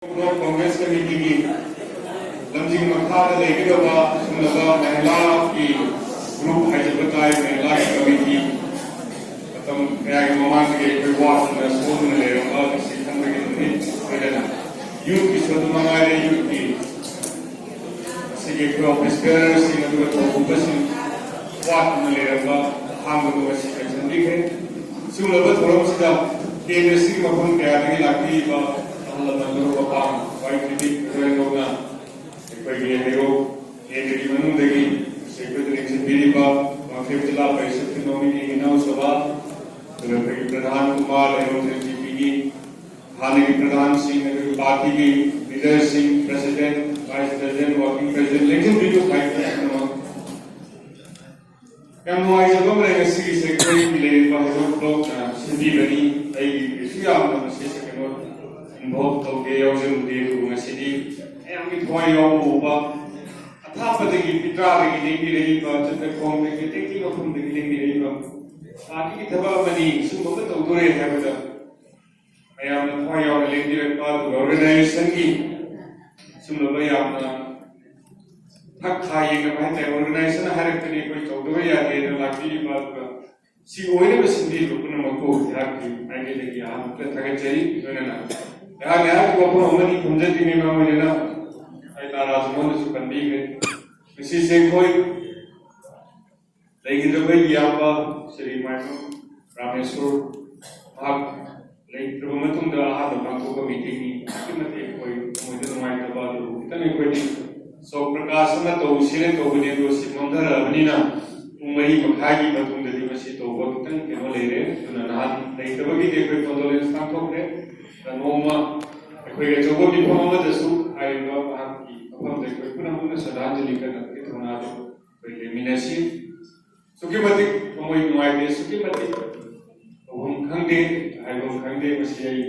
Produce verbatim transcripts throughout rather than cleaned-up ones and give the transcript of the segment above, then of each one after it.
Block Congress ꯀꯃꯤꯇꯤꯒꯤ ꯂꯝꯖꯤꯡ ꯃꯈꯥꯗ ꯂꯩꯒꯗꯕ ꯑꯁꯨꯝꯂꯕ ꯃꯍꯤꯂꯥꯒꯤ ꯒ꯭ꯔꯨꯞ ꯍꯥꯏꯖꯕ ꯇꯥꯏ, ꯃꯍꯤꯂꯥꯒꯤ ꯀꯃꯤꯇꯤ ꯃꯇꯝ ꯀꯌꯥꯒꯤ ꯃꯃꯥꯡꯗꯒꯤ ꯑꯩꯈꯣꯏ ꯋꯥꯗꯨꯅ ꯁꯣꯟꯗꯨꯅ ꯂꯩꯔꯝꯕ ꯑꯁꯤ ꯈꯟꯕꯒꯤ ꯅꯨꯃꯤꯠ ꯑꯣꯏꯗꯅ ꯌꯨꯠꯀꯤꯁꯨ ꯑꯗꯨ ꯃꯉꯥꯏꯔꯦ, ꯌꯨꯠꯀꯤ ꯑꯁꯤꯒꯤ ꯑꯩꯈꯣꯏ ꯑꯣꯐꯤꯁ ꯕꯦꯔꯔꯁꯤꯡ ꯑꯗꯨꯒ ꯊꯧꯄꯨꯕꯁꯤꯡ ꯋꯥꯠꯇꯨꯅ ꯂꯩꯔꯝꯕ ꯑꯍꯥꯡꯕꯗꯨ ꯉꯁꯤ ꯂꯣꯏꯁꯤꯟꯕꯤꯈ꯭ꯔꯦ꯫ ꯁꯤꯒꯨꯝꯂꯕ ꯊꯧꯔꯝꯁꯤꯗ ꯀꯦꯟꯗ꯭ꯔꯁꯤꯒꯤ ꯃꯐꯝ ꯀꯌꯥꯗꯒꯤ ꯂꯥꯛꯄꯤꯔꯤꯕ ꯑꯍꯜ ꯂꯃꯟ, ꯃꯔꯨꯞ ꯃꯄꯥꯡ, ꯈ꯭ꯋꯥꯏ ꯄꯤꯕꯤ ꯈꯨꯗꯣꯜ ꯇꯧꯅ ꯑꯩꯈꯣꯏꯒꯤ ꯍꯩꯔꯣꯛ ꯀꯦꯟꯗ꯭ꯔꯒꯤ ꯃꯅꯨꯡꯗꯒꯤ ꯉꯁꯤ ꯑꯩꯈꯣꯏꯗ ꯂꯦꯡꯁꯤꯟꯕꯤꯔꯤꯕ ꯋꯥꯡꯈꯩ ꯖꯤꯂꯥ ꯄꯔꯤꯁꯠꯀꯤ ꯅꯣꯃꯤꯅꯤ ꯏꯅꯥꯎ ꯁꯚꯥ, ꯑꯗꯨꯒ ꯑꯩꯈꯣꯏꯒꯤ ꯄ꯭ꯔꯙꯥꯟ ꯀꯨꯃꯥꯔ, ꯍꯩꯔꯣꯛ ꯑꯦꯜ ꯖꯤ ꯄꯤꯒꯤ ꯍꯥꯟꯅꯒꯤ ꯄ꯭ꯔꯙꯥꯟꯁꯤꯡ, ꯑꯩꯈꯣꯏꯒꯤ ꯄꯥꯔꯇꯤꯒꯤ ꯂꯤꯗꯔꯁꯤꯡ, president, vice president, working president, ꯂꯦꯡꯁꯤꯟꯕꯤꯔꯤꯕ ꯈ꯭ꯋꯥꯏ ꯄꯨꯝꯅꯃꯛ꯫ ꯌꯥꯝ ꯅꯨꯡꯉꯥꯏꯖꯕ ꯑꯃ ꯂꯩ, ꯉꯁꯤꯒꯤꯁꯦ ꯑꯩꯈꯣꯏꯒꯤ ꯂꯩꯔꯤꯕ ꯍꯩꯔꯣꯛ ꯕ꯭ꯂꯣꯛꯅ ꯁꯤꯟꯕꯤꯕꯅꯤ꯫ ꯑꯩꯒꯤ ꯀꯩꯁꯨ ꯌꯥꯝꯅ ꯃꯁꯤꯁꯦ ꯀꯩꯅꯣ ꯏꯟꯚꯣꯜꯕ ꯇꯧꯗꯦ, ꯌꯥꯎꯖꯔꯨꯗꯦ, ꯑꯗꯨꯕꯨ ꯉꯁꯤꯗꯤ ꯃꯌꯥꯝꯒꯤ ꯊꯋꯥꯏ ꯌꯥꯎꯕ ꯎꯕ, ꯑꯊꯥꯞꯄꯗꯒꯤ ꯄꯤꯇ꯭ꯔꯥꯗꯒꯤ ꯂꯦꯡꯕꯤꯔꯛꯏꯕ, ꯆꯠꯅꯈꯣꯡꯗꯒꯤ ꯑꯇꯦꯛꯄ ꯃꯐꯝꯗꯒꯤ ꯂꯦꯡꯕꯤꯔꯛꯏꯕ ꯄꯥꯔꯇꯤꯒꯤ ꯊꯕꯛ ꯑꯃꯅꯤ, ꯁꯨꯝꯕ ꯑꯃ ꯇꯧꯗꯣꯔꯦ ꯍꯥꯏꯕꯗ ꯃꯌꯥꯝꯅ ꯊꯋꯥꯏ ꯌꯥꯎꯅ ꯂꯦꯡꯕꯤꯔꯛꯄ, ꯑꯗꯨꯒ ꯑꯣꯔꯒꯅꯥꯏꯖꯦꯁꯟꯒꯤ ꯁꯨꯝꯂꯕ ꯌꯥꯝꯅ ꯊꯛ ꯊꯥ ꯌꯦꯡꯅꯕ ꯍꯥꯏꯇꯥꯔꯦ, ꯑꯣꯔꯒꯅꯥꯏꯖꯦꯁꯟꯅ ꯍꯥꯏꯔꯛꯄꯅꯤ ꯑꯩꯈꯣꯏ ꯇꯧꯗꯕ ꯌꯥꯗꯦꯅ ꯂꯥꯛꯄꯤꯔꯤꯕ, ꯑꯗꯨꯒ ꯁꯤ ꯑꯣꯏꯅꯕ ꯁꯤꯟꯕꯤꯕ ꯄꯨꯝꯅꯃꯛꯄꯨ ꯑꯩꯍꯥꯛꯀꯤ ꯃꯥꯏꯀꯩꯗꯒꯤ ꯑꯍꯥꯟꯕꯗ ꯊꯥꯒꯠꯆꯔꯤ꯫ ꯂꯣꯏꯅꯅ ꯑꯩꯍꯥꯛ ꯑꯩꯍꯥꯛꯀꯤ ꯋꯥꯐꯝ ꯑꯃꯅꯤ ꯊꯝꯖꯗ꯭ꯔꯤꯉꯩ ꯃꯃꯥꯡ ꯑꯣꯏꯅ ꯑꯩ ꯇꯥ ꯔꯥꯖꯃꯣꯍꯟꯗꯁꯨ ꯄꯟꯕꯤꯈ꯭ꯔꯦ꯫ ꯉꯁꯤꯁꯦ ꯑꯩꯈꯣꯏ ꯂꯩꯈꯤꯗ꯭ꯔꯕ ꯏꯌꯥꯝꯕ ꯁ꯭ꯔꯤ ꯃꯥꯏꯕꯝ ꯔꯥꯃꯦꯁꯣꯔ, ꯃꯍꯥꯛ ꯂꯩꯈꯤꯗ꯭ꯔꯕ ꯃꯇꯨꯡꯗ ꯑꯍꯥꯟꯕ ꯄꯥꯡꯊꯣꯛꯄ ꯃꯤꯇꯤꯡꯅꯤ꯫ ꯑꯗꯨꯛꯀꯤ ꯃꯇꯤꯛ ꯑꯩꯈꯣꯏ ꯊꯃꯣꯏꯗ ꯅꯨꯡꯉꯥꯏꯇꯕ, ꯑꯗꯨꯕꯨ ꯈꯤꯇꯪ ꯑꯩꯈꯣꯏꯗꯤ ꯁꯣꯛ ꯄ꯭ꯔꯀꯥꯁ ꯑꯃ ꯇꯧꯁꯤꯅ ꯇꯧꯕꯅꯤ, ꯑꯗꯣ ꯁꯤ ꯃꯥꯡꯊꯔꯛꯑꯕꯅꯤꯅ ꯄꯨꯡ ꯃꯔꯤ ꯃꯈꯥꯏꯒꯤ ꯃꯇꯨꯡꯗꯗꯤ ꯃꯁꯤ ꯇꯧꯕ ꯈꯤꯇꯪ ꯀꯩꯅꯣ ꯂꯩꯔꯦ꯫ ꯑꯗꯨꯅ ꯅꯍꯥꯟ ꯂꯩꯇꯕꯒꯤꯗꯤ ꯑꯩꯈꯣꯏ ꯀꯣꯟꯗꯣꯂꯦꯟꯁ ꯄꯥꯡꯊꯣꯛꯈ꯭ꯔꯦ꯫ ꯑꯗ ꯅꯣꯡꯃ ꯑꯩꯈꯣꯏꯒꯤ ꯑꯆꯧꯕ ꯃꯤꯐꯝ ꯑꯃꯗꯁꯨ ꯍꯥꯏꯔꯤꯕ ꯃꯍꯥꯛꯀꯤ ꯃꯐꯝꯗ ꯑꯩꯈꯣꯏ ꯄꯨꯝꯅꯃꯛꯅ ꯁ꯭ꯔꯗꯥꯟꯖꯂꯤ ꯀꯠꯅꯕꯒꯤ ꯊꯧꯅꯥꯗꯨ ꯑꯩꯈꯣꯏ ꯂꯩꯃꯤꯟꯅꯁꯤ꯫ ꯑꯁꯨꯛꯀꯤ ꯃꯇꯤꯛ ꯊꯃꯣꯏ ꯅꯨꯡꯉꯥꯏꯇꯦ, ꯑꯁꯨꯛꯀꯤ ꯃꯇꯤꯛ ꯇꯧꯐꯝ ꯈꯪꯗꯦ, ꯍꯥꯏꯐꯝ ꯈꯪꯗꯦ꯫ ꯃꯁꯤ ꯑꯩ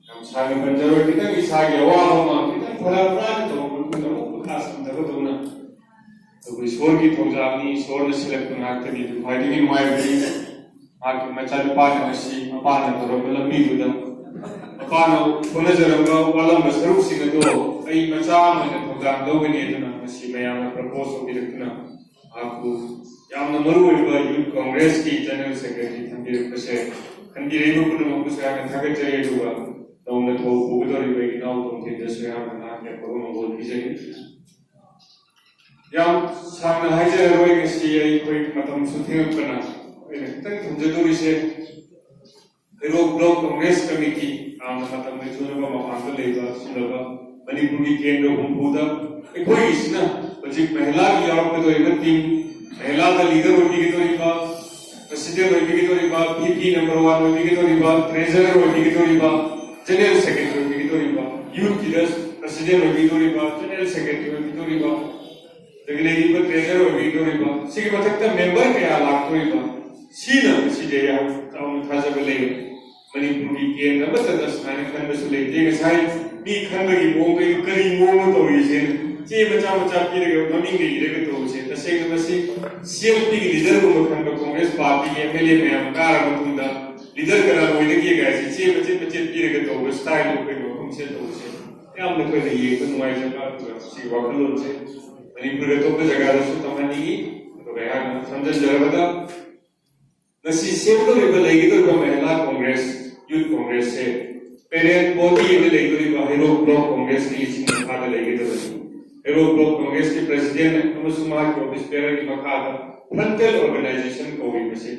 ꯌꯥꯝ ꯁꯥꯡꯅ ꯄꯟꯖꯔꯣꯏ꯫ ꯈꯤꯇꯪ ꯏꯁꯥꯒꯤ ꯑꯋꯥꯕ ꯑꯃ ꯈꯤꯇꯪ ꯐꯔꯛ ꯇꯥꯅ ꯇꯧꯔꯕ ꯃꯇꯨꯡꯗ ꯑꯃꯨꯛ ꯃꯈꯥ ꯁꯝꯊꯕꯗꯧꯅ ꯑꯩꯈꯣꯏ ꯏꯁꯣꯔꯒꯤ ꯊꯧꯖꯥꯜꯅꯤ, ꯏꯁꯣꯔꯅ ꯁꯤꯜꯂꯛꯄ ꯉꯥꯛꯇꯅꯤ꯫ ꯑꯗꯨ ꯈ꯭ꯋꯥꯏꯗꯒꯤ ꯅꯨꯡꯉꯥꯏꯕꯗꯤ ꯃꯍꯥꯛꯀꯤ ꯃꯆꯥꯅꯨꯄꯥꯅ ꯉꯁꯤ ꯃꯄꯥꯅ ꯇꯧꯔꯝꯕ ꯂꯝꯕꯤꯗꯨꯗ ꯃꯄꯥꯟꯅ ꯍꯣꯠꯅꯖꯔꯝꯕ ꯋꯥꯠꯂꯝꯕ ꯁꯔꯨꯛꯁꯤꯡ ꯑꯗꯣ ꯑꯩ ꯃꯆꯥ ꯑꯃ ꯑꯣꯏꯅ ꯊꯧꯗꯥꯡ ꯂꯧꯒꯅꯤ ꯑꯗꯨꯅ ꯃꯁꯤ ꯃꯌꯥꯝꯅ ꯄ꯭ꯔꯄꯣꯖ ꯇꯧꯕꯤꯔꯛꯇꯨꯅ ꯃꯍꯥꯛꯄꯨ ꯌꯥꯝꯅ ꯃꯔꯨꯑꯣꯏꯕ ꯌꯨꯠ ꯀꯣꯡꯒ꯭ꯔꯦꯁꯀꯤ ꯖꯦꯅꯔꯦꯜ ꯁꯦꯀ꯭ꯔꯦꯇꯔꯤ ꯊꯝꯕꯤꯔꯛꯄꯁꯦ ꯈꯟꯕꯤꯔꯛꯏꯕ ꯄꯨꯝꯅꯃꯛꯄꯨꯁꯨ ꯌꯥꯝꯅ ꯊꯥꯒꯠꯆꯔꯤ꯫ ꯑꯗꯨꯒ ꯅꯧꯅ ꯊꯧ ꯄꯨꯒꯗꯧꯔꯤꯕ ꯏꯅꯥꯎ ꯇꯣꯝꯊꯤꯟꯗꯁꯨ ꯌꯥꯝꯅ ꯅꯍꯥꯛꯀꯤ ꯑꯐꯕ ꯃꯪꯒꯣꯜ ꯄꯤꯖꯔꯤ꯫ ꯌꯥꯝ ꯁꯥꯡꯅ ꯍꯥꯏꯖꯔꯔꯣꯏ, ꯉꯁꯤ ꯑꯩꯈꯣꯏ ꯃꯇꯝꯁꯨ ꯊꯦꯡꯉꯛꯄꯅ꯫ ꯑꯩꯅ ꯈꯤꯇꯪ ꯊꯝꯖꯗꯧꯔꯤꯁꯦ, ꯍꯩꯔꯣꯛ ꯕ꯭ꯂꯣꯛ ꯀꯣꯡꯒ꯭ꯔꯦꯁ ꯀꯃꯤꯇꯤ ꯌꯥꯝꯅ ꯃꯇꯝ ꯂꯩꯊꯣꯛꯅꯕ ꯃꯄꯥꯟꯗ ꯂꯩꯕ ꯁꯤꯟꯅꯕ ꯃꯅꯤꯄꯨꯔꯒꯤ ꯀꯦꯟꯗ꯭ꯔ ꯍꯨꯝꯐꯨꯗ ꯑꯩꯈꯣꯏꯒꯤꯁꯤꯅ ꯍꯧꯖꯤꯛ ꯃꯍꯤꯂꯥꯒꯤ ꯌꯥꯎꯔꯛꯀꯗꯧꯔꯤꯕ ꯇꯤꯝ, ꯃꯍꯤꯂꯥꯗ ꯂꯤꯗꯔ ꯑꯣꯏꯕꯤꯒꯗꯧꯔꯤꯕ, ꯄ꯭ꯔꯁꯤꯗꯦꯟ ꯑꯣꯏꯕꯤꯒꯗꯧꯔꯤꯕ, ꯄꯤ ꯄꯤ ꯅꯝꯕꯔ ꯋꯥꯟ ꯑꯣꯏꯕꯤꯒꯗꯧꯔꯤꯕ, ꯇ꯭ꯔꯦꯖꯔꯔ ꯑꯣꯏꯕꯤꯒꯗꯧꯔꯤꯕ, ꯖꯦꯅꯔꯦꯜ ꯁꯦꯀ꯭ꯔꯦꯇꯔꯤ ꯑꯣꯏꯕꯤꯒꯗꯧꯔꯤꯕ, ꯌꯨꯠꯀꯤꯗ ꯄ꯭ꯔꯁꯤꯗꯦꯟ ꯑꯣꯏꯕꯤꯒꯗꯧꯔꯤꯕ, ꯖꯦꯅꯔꯦꯜ ꯁꯦꯀ꯭ꯔꯦꯇꯔꯤ ꯑꯣꯏꯕꯤꯒꯗꯧꯔꯤꯕ, ꯑꯗꯒꯤ ꯂꯩꯔꯤꯕ ꯇ꯭ꯔꯦꯖꯔ ꯑꯣꯏꯕꯤꯒꯗꯧꯔꯤꯕ, ꯁꯤꯒꯤ ꯃꯊꯛꯇ ꯃꯦꯝꯕꯔ ꯀꯌꯥ ꯂꯥꯛꯇꯧꯔꯤꯕ, ꯁꯤꯅ ꯃꯁꯤꯗ ꯌꯥꯝ ꯆꯥꯎꯅ ꯊꯥꯖꯕ ꯂꯩ꯫ ꯃꯅꯤꯄꯨꯔꯒꯤ ꯀꯦꯟꯗ꯭ꯔ ꯑꯃꯠꯇꯗ ꯁꯨꯃꯥꯏꯅ ꯈꯟꯕꯁꯨ ꯂꯩꯇꯦ꯫ ꯉꯁꯥꯏ ꯃꯤ ꯈꯟꯕꯒꯤ ꯃꯑꯣꯡꯗ ꯑꯩ ꯀꯔꯤ ꯃꯑꯣꯡꯅꯣ ꯇꯧꯔꯤꯁꯦ? ꯆꯦ ꯃꯆꯥ ꯃꯆꯥ ꯄꯤꯔꯒ ꯃꯃꯤꯡꯒ ꯏꯔꯒ ꯇꯧꯕꯁꯦ꯫ ꯇꯁꯦꯡꯅ ꯃꯁꯤ ꯁꯤ ꯑꯦꯜ ꯄꯤꯒꯤ ꯂꯤꯗꯔꯒꯨꯝꯕ ꯈꯟꯕ ꯀꯣꯡꯒ꯭ꯔꯦꯁ ꯄꯥꯔꯇꯤꯒꯤ ꯑꯦꯝ ꯑꯦꯜ ꯑꯦ ꯃꯌꯥꯝ ꯀꯥꯔ ꯃꯇꯨꯡꯗ ꯂꯤꯗꯔ ꯀꯅꯥ ꯑꯣꯏꯗꯒꯦ ꯀꯥꯏꯁꯦ ꯆꯦ ꯃꯆꯦꯠ ꯃꯆꯦꯠ ꯄꯤꯔꯒ ꯇꯧꯕ ꯁ꯭ꯇꯥꯏꯜꯗꯣ ꯑꯩꯈꯣꯏ ꯃꯐꯝꯁꯤꯗ ꯇꯧꯕꯁꯦ ꯌꯥꯝꯅ ꯑꯩꯈꯣꯏꯅ ꯌꯦꯡꯕ ꯅꯨꯡꯉꯥꯏꯖꯕ ꯑꯗꯨꯒ ꯁꯤꯒꯤ ꯋꯥꯈꯜꯂꯣꯟꯁꯦ ꯃꯅꯤꯄꯨꯔꯒꯤ ꯑꯇꯣꯞꯄ ꯖꯒꯥꯗꯁꯨ ꯇꯧꯍꯟꯅꯤꯡꯉꯤ꯫ ꯑꯗꯨꯒ ꯑꯩꯍꯥꯛꯅ ꯁꯝꯖꯤꯟꯖꯔꯕꯗ ꯉꯁꯤ ꯁꯦꯝꯒꯗꯧꯔꯤꯕ ꯂꯩꯒꯗꯧꯔꯤꯕ ꯃꯍꯤꯂꯥ ꯀꯣꯡꯒ꯭ꯔꯦꯁ, ꯌꯨꯠ ꯀꯣꯡꯒ꯭ꯔꯦꯁꯁꯦ ꯄꯦꯔꯦꯟ ꯕꯣꯗꯤ ꯑꯃ ꯂꯩꯗꯧꯔꯤꯕ ꯍꯩꯔꯣꯛ ꯕ꯭ꯂꯣꯛ ꯀꯣꯡꯒ꯭ꯔꯦꯁꯀꯤ ꯂꯤꯁꯤꯡ ꯃꯈꯥꯗ ꯂꯩꯒꯗꯕꯅꯤ꯫ ꯍꯩꯔꯣꯛ ꯕ꯭ꯂꯣꯛ ꯀꯣꯡꯒ꯭ꯔꯦꯁꯀꯤ ꯄ꯭ꯔꯁꯤꯗꯦꯟ ꯑꯃꯁꯨꯡ ꯃꯍꯥꯛꯀꯤ ꯑꯣꯐꯤꯁ ꯕꯦꯌꯔꯒꯤ ꯃꯈꯥꯗ ꯐ꯭ꯔꯟꯇꯦꯜ ꯑꯣꯔꯒꯅꯥꯏꯖꯦꯁꯟ ꯀꯧꯔꯤꯕꯁꯦ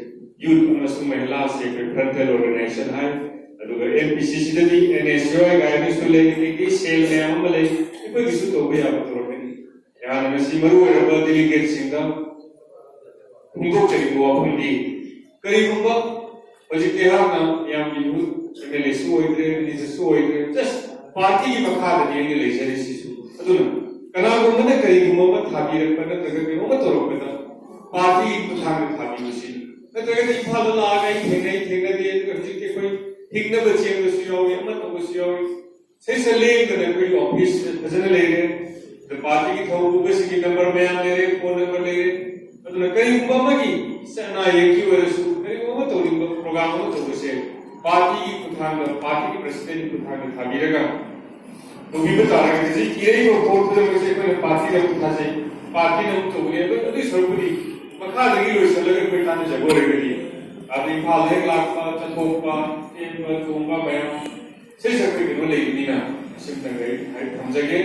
ꯌꯨꯠ ꯑꯃꯁꯨꯡ ꯃꯍꯤꯂꯥꯁꯦ ꯑꯩꯈꯣꯏ ꯐ꯭ꯔꯟꯇꯦꯜ ꯑꯣꯔꯒꯅꯥꯏꯖꯦꯁꯟ ꯍꯥꯏ꯫ ꯑꯗꯨꯒ ꯑꯦꯝ ꯄꯤ ꯁꯤ ꯁꯤꯗꯗꯤ ꯑꯦꯟ ꯑꯦꯁ ꯌꯨ ꯑꯥꯏ ꯀꯥꯏꯅꯁꯨ ꯂꯩ, ꯑꯗꯒꯤ ꯁꯦꯜ ꯃꯌꯥꯝ ꯑꯃ ꯂꯩ꯫ ꯑꯩꯈꯣꯏꯒꯤꯁꯨ ꯇꯧꯕ ꯌꯥꯕ ꯊꯕꯛꯅꯤ꯫ ꯌꯥꯝꯅ ꯉꯁꯤ ꯃꯔꯨ ꯑꯣꯏꯔꯕ ꯗꯦꯂꯤꯒꯦꯠꯁꯤꯡꯗ ꯐꯣꯡꯗꯣꯛꯆꯅꯤꯡꯕ ꯋꯥꯐꯝꯗꯤ, ꯀꯔꯤꯒꯨꯝꯕ ꯍꯧꯖꯤꯛꯇꯤ ꯑꯩꯍꯥꯛꯅ ꯌꯥꯝꯒꯤ ꯃꯤꯍꯨꯠ ꯑꯦꯝ ꯑꯦꯜ ꯑꯦꯁꯨ ꯑꯣꯏꯗ꯭ꯔꯦ, ꯃꯤꯅꯤꯁꯇꯔꯁꯨ ꯑꯣꯏꯗ꯭ꯔꯦ, ꯖꯁ ꯄꯥꯔꯇꯤꯒꯤ ꯃꯈꯥꯗꯅꯤ ꯑꯩꯅ ꯂꯩꯖꯔꯤꯁꯤꯁꯨ꯫ ꯑꯗꯨꯅ ꯀꯅꯥꯒꯨꯝꯕꯅ ꯀꯔꯤꯒꯨꯝꯕ ꯑꯃ ꯊꯥꯕꯤꯔꯛꯄ ꯅꯠꯇ꯭ꯔꯒ ꯀꯩꯅꯣꯝꯃ ꯇꯧꯔꯛꯄꯗ ꯄꯥꯔꯇꯤꯒꯤ ꯈꯨꯠꯊꯥꯡꯗ ꯊꯥꯕꯤꯕꯁꯤꯅꯤ꯫ ꯅꯠꯇ꯭ꯔꯒꯗꯤ ꯏꯝꯐꯥꯜꯗ ꯂꯥꯛꯑꯒ ꯑꯩ ꯊꯦꯡꯅꯩ ꯊꯦꯡꯅꯗꯦ, ꯑꯗꯨꯒ ꯍꯧꯖꯤꯛꯇꯤ ꯑꯩꯈꯣꯏ ꯍꯤꯡꯅꯕ ꯆꯦꯟꯕꯁꯨ ꯌꯥꯎꯏ, ꯑꯃ ꯇꯧꯕꯁꯨ ꯌꯥꯎꯏ꯫ ꯁꯤꯗꯩꯁꯤꯗ ꯂꯦꯡꯗꯅ ꯑꯩꯈꯣꯏꯒꯤ ꯑꯣꯐꯤꯁ ꯐꯖꯅ ꯂꯩꯔꯦ, ꯑꯗ ꯄꯥꯔꯇꯤꯒꯤ ꯊꯧꯔꯝ ꯄꯨꯕꯁꯤꯡꯒꯤ ꯅꯝꯕꯔ ꯃꯌꯥꯝ ꯂꯩꯔꯦ, ꯐꯣꯟ ꯅꯝꯕꯔ ꯂꯩꯔꯦ꯫ ꯑꯗꯨꯅ ꯀꯔꯤꯒꯨꯝꯕ ꯑꯃꯒꯤ ꯑꯅꯥ ꯑꯌꯦꯛꯀꯤ ꯑꯣꯏꯔꯁꯨ, ꯀꯔꯤꯒꯨꯝꯕ ꯑꯃ ꯇꯧꯅꯤꯡꯕ ꯄ꯭ꯔꯣꯒ꯭ꯔꯥꯝ ꯑꯃ ꯇꯧꯕꯁꯦ, ꯄꯥꯔꯇꯤꯒꯤ ꯈꯨꯠꯊꯥꯡꯗ, ꯄꯥꯔꯇꯤꯒꯤ ꯄ꯭ꯔꯁꯤꯗꯦꯟꯒꯤ ꯈꯨꯠꯊꯥꯡꯗ ꯊꯥꯕꯤꯔꯒ ꯇꯧꯕꯤꯕ ꯇꯥꯔꯒꯗꯤ, ꯍꯧꯖꯤꯛ ꯏꯔꯛꯏꯕ ꯄꯣꯠ ꯈꯨꯗꯤꯡꯃꯛꯁꯦ ꯑꯩꯈꯣꯏꯅ ꯄꯥꯔꯇꯤꯗ ꯑꯃꯨꯛ ꯊꯥꯖꯩ, ꯄꯥꯔꯇꯤꯅ ꯑꯃꯨꯛ ꯇꯧꯕꯅꯤ꯫ ꯑꯗꯨ, ꯑꯗꯨꯒꯤ ꯁꯔꯨꯛꯄꯨꯗꯤ ꯃꯈꯥꯗꯒꯤ ꯂꯣꯏꯁꯤꯜꯂꯒ ꯑꯩꯈꯣꯏ ꯇꯥꯟꯅꯖꯕ ꯑꯣꯏꯔꯒꯗꯤ, ꯑꯗ ꯏꯝꯐꯥꯜꯗ ꯍꯦꯛ ꯂꯥꯛꯄ, ꯆꯠꯊꯣꯛꯄ, ꯆꯦꯟꯕ, ꯆꯣꯡꯕ ꯃꯌꯥꯝ ꯁꯤꯁꯦ ꯑꯩꯈꯣꯏ ꯀꯩꯅꯣ ꯂꯩꯕꯅꯤꯅ, ꯑꯁꯤꯝꯇꯪ ꯑꯩ ꯍꯥꯏ ꯊꯝꯖꯒꯦ꯫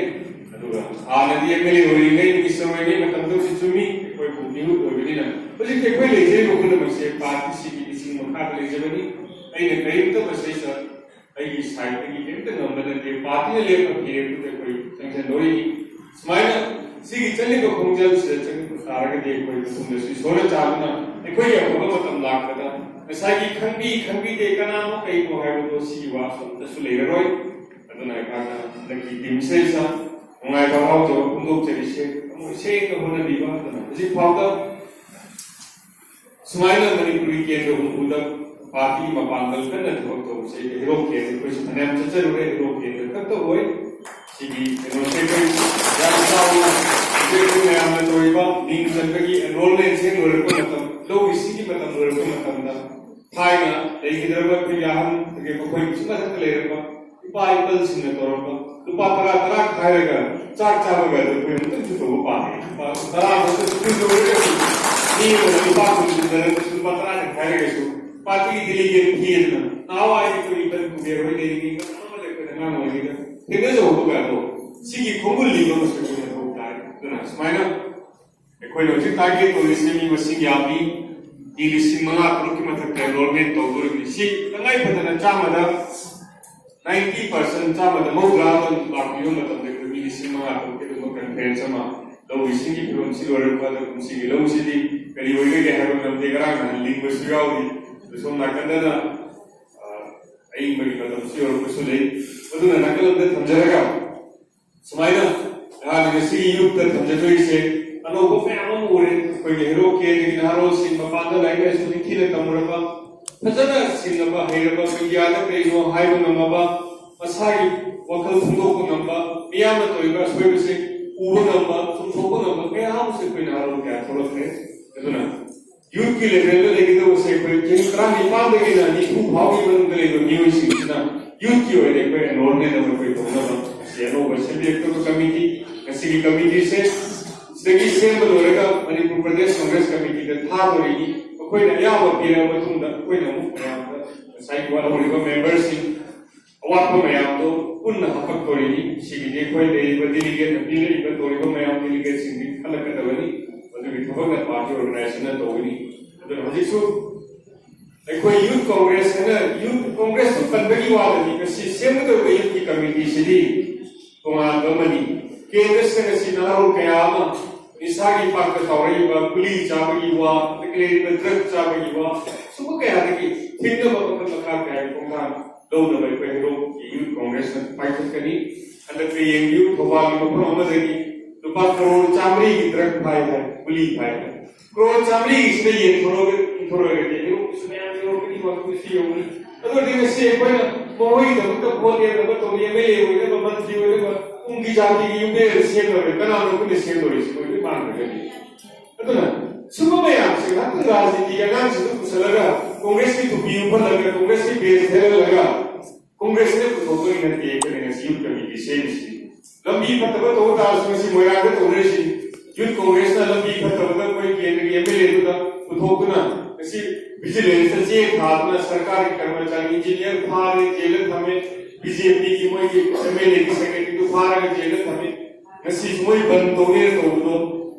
ꯑꯗꯨꯒ ꯍꯥꯟꯅꯗꯤ ꯑꯦꯝ ꯑꯦꯜ ꯑꯦ ꯑꯣꯏꯔꯤꯉꯩ, ꯃꯤꯅꯤꯁꯇꯔ ꯑꯣꯏꯔꯤꯉꯩ ꯃꯇꯝꯗꯕꯨꯗꯤ ꯆꯨꯝꯃꯤ, ꯑꯩꯈꯣꯏꯕꯨ ꯃꯤꯍꯨꯠ ꯑꯣꯏꯕꯅꯤꯅ꯫ ꯍꯧꯖꯤꯛꯇꯤ ꯑꯩꯈꯣꯏ ꯂꯩꯖꯔꯤꯕ ꯄꯨꯝꯅꯃꯛꯁꯦ ꯄꯥꯔꯇꯤꯁꯤꯒꯤ ꯂꯤꯁꯤꯡ ꯃꯈꯥꯗ ꯂꯩꯖꯕꯅꯤ꯫ ꯑꯩꯅ ꯀꯔꯤꯝꯇ ꯃꯁꯤꯗꯩꯁꯤꯗ ꯑꯩꯒꯤ ꯁꯥꯏꯠꯇꯒꯤ ꯀꯔꯤꯝꯇ ꯉꯝꯕ ꯅꯠꯇꯦ꯫ ꯄꯥꯔꯇꯤꯅ ꯂꯦꯞꯄ ꯐꯤꯔꯦꯞꯇꯨꯗ ꯑꯩꯈꯣꯏ ꯆꯪꯁꯤꯟꯗꯧꯔꯤꯅꯤ꯫ ꯁꯨꯃꯥꯏꯅ ꯁꯤꯒꯤ ꯆꯠꯂꯤꯕ ꯈꯣꯡꯖꯦꯜꯁꯤꯗ ꯆꯪꯕ ꯇꯥꯔꯒꯗꯤ ꯑꯩꯈꯣꯏ ꯃꯇꯨꯡꯗꯁꯨ ꯏꯁꯣꯔꯅ ꯆꯥꯟꯕꯅ ꯑꯩꯈꯣꯏꯒꯤ ꯑꯐꯕ ꯃꯇꯝ ꯂꯥꯛꯄꯗ ꯉꯁꯥꯏꯒꯤ ꯈꯟꯕꯤ ꯈꯟꯕꯤꯗꯦ, ꯀꯅꯥꯅꯣ ꯀꯩꯅꯣ ꯍꯥꯏꯕꯗꯣ ꯁꯤꯒꯤ ꯋꯥꯁꯨ ꯑꯝꯇꯁꯨ ꯂꯩꯔꯔꯣꯏ꯫ ꯑꯗꯨꯅ ꯑꯩꯍꯥꯛꯅ ꯍꯟꯗꯛꯀꯤ ꯇꯤꯝꯁꯤꯗꯩꯁꯤꯗ ꯅꯨꯡꯉꯥꯏꯕ ꯍꯔꯥꯎꯖꯕ ꯐꯣꯡꯗꯣꯛꯆꯔꯤꯁꯦ꯫ ꯊꯃꯣꯏ ꯁꯦꯡꯅ ꯍꯣꯠꯅꯕꯤꯕ, ꯑꯗꯨꯅ ꯍꯧꯖꯤꯛ ꯐꯥꯎꯗ ꯁꯨꯃꯥꯏꯅ ꯃꯅꯤꯄꯨꯔꯤ ꯀꯦꯟꯗ꯭ꯔ ꯍꯨꯝꯐꯨꯗ ꯄꯥꯔꯇꯤꯒꯤ ꯃꯄꯥꯡꯒꯜ ꯀꯟꯅ ꯊꯕꯛ ꯇꯧꯕꯁꯦ, ꯑꯩꯈꯣꯏ ꯍꯦꯔꯣ ꯀꯦꯟꯗ꯭ꯔ, ꯑꯩꯈꯣꯏꯁꯨ ꯐꯅꯌꯥꯝ ꯆꯠꯆꯔꯨꯔꯦ, ꯍꯦꯔꯣ ꯀꯦꯟꯗ꯭ꯔ ꯈꯛꯇ ꯑꯣꯏ꯫ ꯁꯤꯒꯤ ꯀꯩꯅꯣꯁꯦ ꯑꯩꯈꯣꯏ ꯌꯥꯝ ꯆꯥꯎꯅ ꯍꯧꯖꯤꯛ ꯑꯩꯈꯣꯏ ꯃꯌꯥꯝꯅ ꯇꯧꯔꯤꯕ ꯃꯤꯡ ꯆꯟꯕꯒꯤ ꯑꯦꯟꯔꯣꯜꯃꯦꯟꯁꯦ ꯂꯣꯏꯔꯛꯄ ꯃꯇꯝ, ꯂꯧ ꯏꯁꯤꯡꯒꯤ ꯃꯇꯝ ꯂꯣꯏꯔꯛꯄ ꯃꯇꯝꯗ ꯊꯥꯏꯅ ꯂꯩꯈꯤꯗ꯭ꯔꯕ ꯑꯩꯈꯣꯏꯒꯤ ꯑꯍꯟ, ꯑꯩꯈꯣꯏꯒꯤ ꯃꯈꯣꯏꯒꯤꯁꯨ ꯃꯊꯛꯇ ꯂꯩꯔꯝꯕ ꯏꯄꯥ ꯏꯄꯜꯁꯤꯡꯅ ꯇꯧꯔꯝꯕ ꯂꯨꯄꯥ ꯇꯔꯥ ꯇꯔꯥ ꯈꯥꯏꯔꯒ ꯆꯥꯛ ꯆꯥꯕꯒ ꯑꯗꯨ ꯑꯩꯈꯣꯏ ꯑꯃꯨꯛꯇꯪꯁꯨ ꯇꯧꯕ ꯄꯥꯝꯃꯤ꯫ ꯂꯨꯄꯥ ꯇꯔꯥ ꯈꯛꯇ ꯁꯨꯝ ꯇꯧꯔꯒꯁꯨ ꯃꯤ ꯑꯃꯅ ꯂꯨꯄꯥ ꯀꯨꯟ ꯀꯨꯟꯗꯅ ꯂꯨꯄꯥ ꯇꯔꯥꯗ ꯈꯥꯏꯔꯒꯁꯨ ꯄꯥꯔꯇꯤꯒꯤ ꯗꯦꯂꯤꯒꯦꯠ ꯐꯤꯗꯅ ꯅꯍꯥꯟꯋꯥꯏ ꯑꯩꯈꯣꯏ ꯏꯄꯟ ꯀꯨꯕꯦꯔ ꯍꯣꯏ ꯂꯩꯔꯤꯉꯩ ꯃꯇꯝ ꯑꯃꯗ ꯑꯩꯈꯣꯏꯅ ꯑꯉꯥꯡ ꯑꯣꯏꯔꯤꯉꯩꯗ ꯊꯦꯡꯅꯖꯍꯧꯕꯒ ꯑꯗꯣ ꯁꯤꯒꯤ ꯈꯣꯡꯒꯨꯜ ꯂꯤꯕ ꯑꯃꯁꯨ ꯑꯩꯈꯣꯏꯅ ꯇꯧꯕ ꯇꯥꯔꯦ꯫ ꯑꯗꯨꯅ ꯁꯨꯃꯥꯏꯅ ꯑꯩꯈꯣꯏꯅ ꯍꯧꯖꯤꯛ ꯇꯥꯔꯒꯦꯠ ꯇꯧꯔꯤꯁꯦ ꯃꯤ ꯃꯁꯤꯡ ꯌꯥꯝꯃꯤ, ꯃꯤ ꯂꯤꯁꯤꯡ ꯃꯉꯥ ꯇꯔꯨꯛꯀꯤ ꯃꯊꯛꯇ ꯑꯦꯟꯔꯣꯜꯃꯦꯟ ꯇꯧꯗꯣꯔꯤꯕꯅꯤ꯫ ꯁꯤ ꯇꯉꯥꯏ ꯐꯗꯅ ꯆꯥꯝꯃꯗ ꯅꯥꯏꯟꯇꯤ ꯄꯥꯔꯁꯦꯟ, ꯆꯥꯝꯃꯗ ꯃꯧꯗ꯭ꯔꯥ ꯑꯃ ꯂꯥꯛꯄꯤꯕ ꯃꯇꯝꯗ ꯑꯩꯈꯣꯏ ꯃꯤ ꯂꯤꯁꯤꯡ ꯃꯉꯥ ꯇꯔꯨꯛꯀꯤ ꯑꯗꯨꯒꯨꯝꯕ ꯀꯟꯐ꯭ꯔꯦꯟꯁ ꯑꯃ, ꯂꯧ ꯏꯁꯤꯡꯒꯤ ꯐꯤꯕꯝꯁꯤ ꯂꯣꯏꯔꯛꯄꯗ ꯀꯨꯝꯁꯤꯒꯤ ꯂꯧꯁꯤꯗꯤ ꯀꯔꯤ ꯑꯣꯏꯒꯗꯒꯦ ꯍꯥꯏꯕ ꯉꯝꯗꯦ꯫ ꯉꯔꯥꯡ ꯅꯍꯥꯟ ꯂꯤꯡꯕꯁꯨ ꯌꯥꯎꯔꯤ꯫ ꯑꯗꯨ ꯁꯣꯝ ꯅꯥꯀꯟꯗꯅ, ꯑ, ꯑꯏꯪꯕꯒꯤ ꯃꯇꯝꯁꯨ ꯌꯧꯔꯛꯄꯁꯨ ꯂꯩ꯫ ꯑꯗꯨꯅ ꯅꯥꯀꯜ ꯑꯃꯗ ꯊꯝꯖꯔꯒ ꯁꯨꯃꯥꯏꯅ ꯑꯩꯍꯥꯛꯅ ꯉꯁꯤꯒꯤ ꯌꯨꯝꯗ ꯊꯝꯖꯗꯣꯏꯁꯦ ꯑꯅꯧꯕ ꯃꯌꯥꯝ ꯑꯃ ꯎꯔꯦ꯫ ꯑꯩꯈꯣꯏꯒꯤ ꯍꯦꯔꯣ ꯀꯦꯟꯗ꯭ꯔꯒꯤ ꯅꯍꯥꯔꯣꯜꯁꯤꯡ ꯃꯄꯥꯟꯗ ꯂꯥꯏꯔꯤꯛ ꯂꯥꯏꯁꯨ ꯅꯤꯡꯊꯤꯅ ꯇꯝꯃꯨꯔꯕ, ꯐꯖꯅ ꯁꯤꯡꯉꯕ, ꯍꯩꯔꯕ, ꯃꯤꯗꯤꯌꯥꯗ ꯀꯔꯤꯅꯣ ꯍꯥꯏꯕ ꯉꯝꯃꯕ, ꯃꯁꯥꯒꯤ ꯋꯥꯈꯜ ꯐꯣꯡꯗꯣꯛꯄ ꯉꯝꯕ, ꯃꯤꯌꯥꯝꯅ ꯇꯧꯔꯤꯕ ꯑꯁꯣꯏꯕꯁꯦ ꯎꯕ ꯉꯝꯕ, ꯆꯨꯝꯊꯣꯛꯄ ꯉꯝꯕ ꯀꯌꯥ ꯑꯃꯁꯨ ꯑꯩꯈꯣꯏ ꯅꯍꯥꯔꯣꯜ ꯀꯌꯥ ꯊꯣꯛꯂꯛꯈ꯭ꯔꯦ꯫ ꯑꯗꯨꯅ ꯌꯨꯠꯀꯤ ꯂꯦꯚꯦꯜꯗ ꯂꯩꯒꯗꯧꯕꯁꯦ ꯑꯩꯈꯣꯏ ꯆꯍꯤ ꯇꯔꯥꯅꯤꯄꯥꯟꯗꯒꯤꯅ ꯅꯤꯐꯨ ꯐꯥꯎꯒꯤ ꯃꯅꯨꯡꯗ ꯂꯩꯕ ꯃꯤꯑꯣꯏꯁꯤꯡꯁꯤꯅ ꯌꯨꯠꯀꯤ ꯑꯣꯏꯅ ꯑꯩꯈꯣꯏ ꯑꯦꯟꯔꯣꯜꯃꯦꯟ ꯑꯃ ꯑꯩꯈꯣꯏ ꯇꯧꯅꯕ ꯑꯁꯤ ꯑꯅꯧꯕ ꯁꯦꯝꯕꯤꯔꯛꯇꯕ ꯀꯃꯤꯇꯤ, ꯉꯁꯤꯒꯤ ꯀꯃꯤꯇꯤꯁꯦ ꯁꯤꯗꯒꯤ ꯁꯦꯝꯕ ꯂꯣꯏꯔꯒ ꯃꯅꯤꯄꯨꯔ ꯄ꯭ꯔꯗꯦꯁ ꯀꯪꯒ꯭ꯔꯦꯁ ꯀꯃꯤꯇꯤꯗ ꯊꯥꯗꯣꯔꯤꯅꯤ꯫ ꯑꯩꯈꯣꯏꯅ ꯑꯌꯥꯕ ꯄꯤꯔꯕ ꯃꯇꯨꯡꯗ ꯑꯩꯈꯣꯏꯅ ꯑꯃꯨꯛ ꯃꯌꯥꯝꯗ ꯉꯁꯥꯏꯒꯤ ꯋꯥꯠꯍꯧꯔꯤꯕ ꯃꯦꯝꯕꯔꯁꯤꯡ ꯑꯋꯥꯠꯄ ꯃꯌꯥꯝꯗꯣ ꯄꯨꯟꯅ ꯍꯥꯄꯛꯇꯣꯔꯤꯅꯤ꯫ ꯁꯤꯒꯤꯗꯤ ꯑꯩꯈꯣꯏ ꯂꯩꯔꯤꯕ ꯗꯦꯂꯤꯒꯦꯠꯅ ꯄꯤꯔꯛꯏꯕ ꯇꯧꯔꯤꯕ ꯃꯌꯥꯝ ꯗꯦꯂꯤꯒꯦꯠꯁꯤꯡꯗꯤ ꯈꯜꯂꯛꯀꯗꯕꯅꯤ꯫ ꯃꯗꯨꯒꯤ ꯊꯕꯛꯅ ꯄꯥꯔꯇꯤ ꯑꯣꯔꯒꯅꯥꯏꯖꯦꯁꯟꯅ ꯇꯧꯒꯅꯤ꯫ ꯑꯗꯨꯅ ꯍꯧꯖꯤꯛꯁꯨ ꯑꯩꯈꯣꯏ ꯌꯨꯠ ꯀꯣꯡꯒ꯭ꯔꯦꯁ ꯍꯥꯏꯅ ꯌꯨꯠ ꯀꯣꯡꯒ꯭ꯔꯦꯁꯇꯨ ꯄꯟꯕꯒꯤ ꯋꯥꯗꯅꯤ꯫ ꯉꯁꯤ ꯁꯦꯝꯒꯗꯧꯔꯤꯕ ꯌꯨꯠꯀꯤ ꯀꯃꯤꯇꯤꯁꯤꯗꯤ ꯇꯣꯉꯥꯟꯕ ꯑꯃꯅꯤ꯫ ꯀꯦꯟꯗ꯭ꯔꯁꯤꯗ ꯉꯁꯤ ꯅꯍꯥꯔꯣꯜ ꯀꯌꯥ ꯑꯃ ꯅꯤꯁꯥꯒꯤ ꯄꯥꯛꯇ ꯇꯧꯔꯛꯏꯕ ꯒꯨꯂꯤ ꯆꯥꯕꯒꯤ ꯋꯥ, ꯑꯗꯒꯤ ꯂꯩꯔꯤꯕ ꯗ꯭ꯔꯒ ꯆꯥꯕꯒꯤ ꯋꯥ, ꯁꯨꯝꯕ ꯀꯌꯥꯗꯒꯤ ꯊꯤꯡꯅꯕ ꯃꯈꯜ ꯃꯈꯥ ꯀꯌꯥꯒꯤ ꯈꯣꯡꯊꯥꯡ ꯂꯧꯅꯕ ꯑꯩꯈꯣꯏ ꯍꯩꯔꯣꯛꯀꯤ ꯌꯨꯠ ꯀꯣꯡꯒ꯭ꯔꯦꯁꯅ ꯄꯥꯏꯈꯠꯀꯅꯤ꯫ ꯍꯟꯗꯛꯇ ꯌꯦꯡꯕꯤꯌꯨ, ꯊꯧꯕꯥꯜꯒꯤ ꯃꯐꯝ ꯑꯃꯗꯒꯤ ꯂꯨꯄꯥ ꯀꯔꯣꯔ ꯆꯥꯃꯔꯤꯒꯤ ꯗ꯭ꯔꯒ ꯐꯥꯏ ꯍꯥꯏ, ꯒꯨꯂꯤ ꯐꯥꯏ ꯍꯥꯏ꯫ ꯀ꯭ꯔꯣꯔ ꯆꯥꯃꯔꯤꯁꯤꯗ ꯌꯦꯟꯊꯣꯔꯛꯑꯒ, ꯌꯦꯟꯊꯣꯔꯛꯑꯒꯗꯤ ꯑꯌꯨꯛꯁꯨ ꯃꯌꯥꯝ ꯌꯧꯔꯛꯀꯅꯤ, ꯋꯥꯀꯤꯡꯁꯨ ꯌꯧꯒꯅꯤ꯫ ꯑꯗꯨ ꯑꯣꯏꯔꯗꯤ ꯉꯁꯤ ꯑꯩꯈꯣꯏꯅ ꯃꯈꯣꯏꯒꯤꯗꯃꯛꯇ ꯚꯣꯠ ꯂꯦꯞꯅꯕ ꯇꯧꯔꯤ, ꯑꯦꯝ ꯑꯦꯜ ꯑꯦ ꯑꯣꯏꯅꯕ, ꯃꯟꯇ꯭ꯔꯤ ꯑꯣꯏꯅꯕ, ꯀꯨꯝꯒꯤ ꯖꯥꯇꯤꯒꯤ ꯌꯨꯝ ꯀꯩ ꯁꯦꯝꯅꯕ ꯀꯅꯥꯅꯣ ꯑꯩꯈꯣꯏꯅ ꯁꯦꯝꯗꯧꯔꯤꯁꯤ? ꯃꯣꯏꯗꯤ ꯃꯥꯟꯅꯒꯅꯤ꯫ ꯑꯗꯨꯅ ꯁꯨꯝꯕ ꯃꯌꯥꯝꯁꯦ ꯉꯥꯛꯇꯪ ꯔꯥꯖꯅꯤꯇꯤꯒꯤ ꯑꯉꯥꯡꯁꯤꯡꯗꯨ ꯄꯨꯁꯜꯂꯒ ꯀꯣꯡꯒ꯭ꯔꯦꯁꯀꯤ ꯇꯨꯄꯤ ꯎꯞꯍꯜꯂꯒ ꯀꯣꯡꯒ꯭ꯔꯦꯁꯀꯤ ꯕꯦꯁ ꯊꯦꯠꯍꯜꯂꯒ ꯀꯣꯡꯒ꯭ꯔꯦꯁꯅ ꯄꯨꯊꯣꯛꯄꯒꯤ ꯅꯠꯇꯦ꯫ ꯑꯩꯈꯣꯏꯅ ꯉꯁꯤ ꯌꯨꯠ ꯀꯃꯤꯇꯤ ꯁꯦꯝꯃꯤꯁꯤ ꯂꯝꯕꯤ ꯐꯠꯇꯕ ꯇꯧꯕ ꯇꯥꯔꯁꯨ ꯉꯁꯤ ꯃꯣꯏꯔꯥꯡꯗ ꯇꯧꯅꯔꯤꯁꯤ ꯌꯨꯠ ꯀꯣꯡꯒ꯭ꯔꯦꯁꯅ ꯂꯝꯕꯤ ꯐꯠꯇꯕꯗ ꯑꯩꯈꯣꯏ ꯀꯦꯟꯗ꯭ꯔꯒꯤ ꯑꯦꯝ ꯑꯦꯜ ꯑꯦꯗꯨꯗ ꯄꯨꯊꯣꯛꯇꯨꯅ ꯉꯁꯤ ꯚꯤꯖꯤꯂꯦꯟꯁꯇ ꯆꯦ ꯊꯥꯗꯨꯅ ꯁꯔꯀꯥꯔꯒꯤ ꯀꯔꯃꯆꯥꯔꯤ ꯏꯟꯖꯤꯅꯤꯌꯔ ꯐꯥꯔꯦ, ꯖꯦꯜꯗ ꯊꯝꯃꯦ, ꯕꯤ ꯖꯦ ꯄꯤꯒꯤ ꯃꯣꯏꯒꯤ ꯑꯦꯝ ꯑꯦꯜ ꯑꯦꯒꯤ ꯁꯦꯀ꯭ꯔꯦꯇꯔꯤꯗꯨ ꯐꯥꯔꯒ ꯖꯦꯜꯗ ꯊꯝꯃꯦ꯫ ꯉꯁꯤꯁꯨ ꯃꯣꯏ ꯕꯟ ꯇꯧꯅꯦꯅ ꯇꯧꯕꯗꯣ,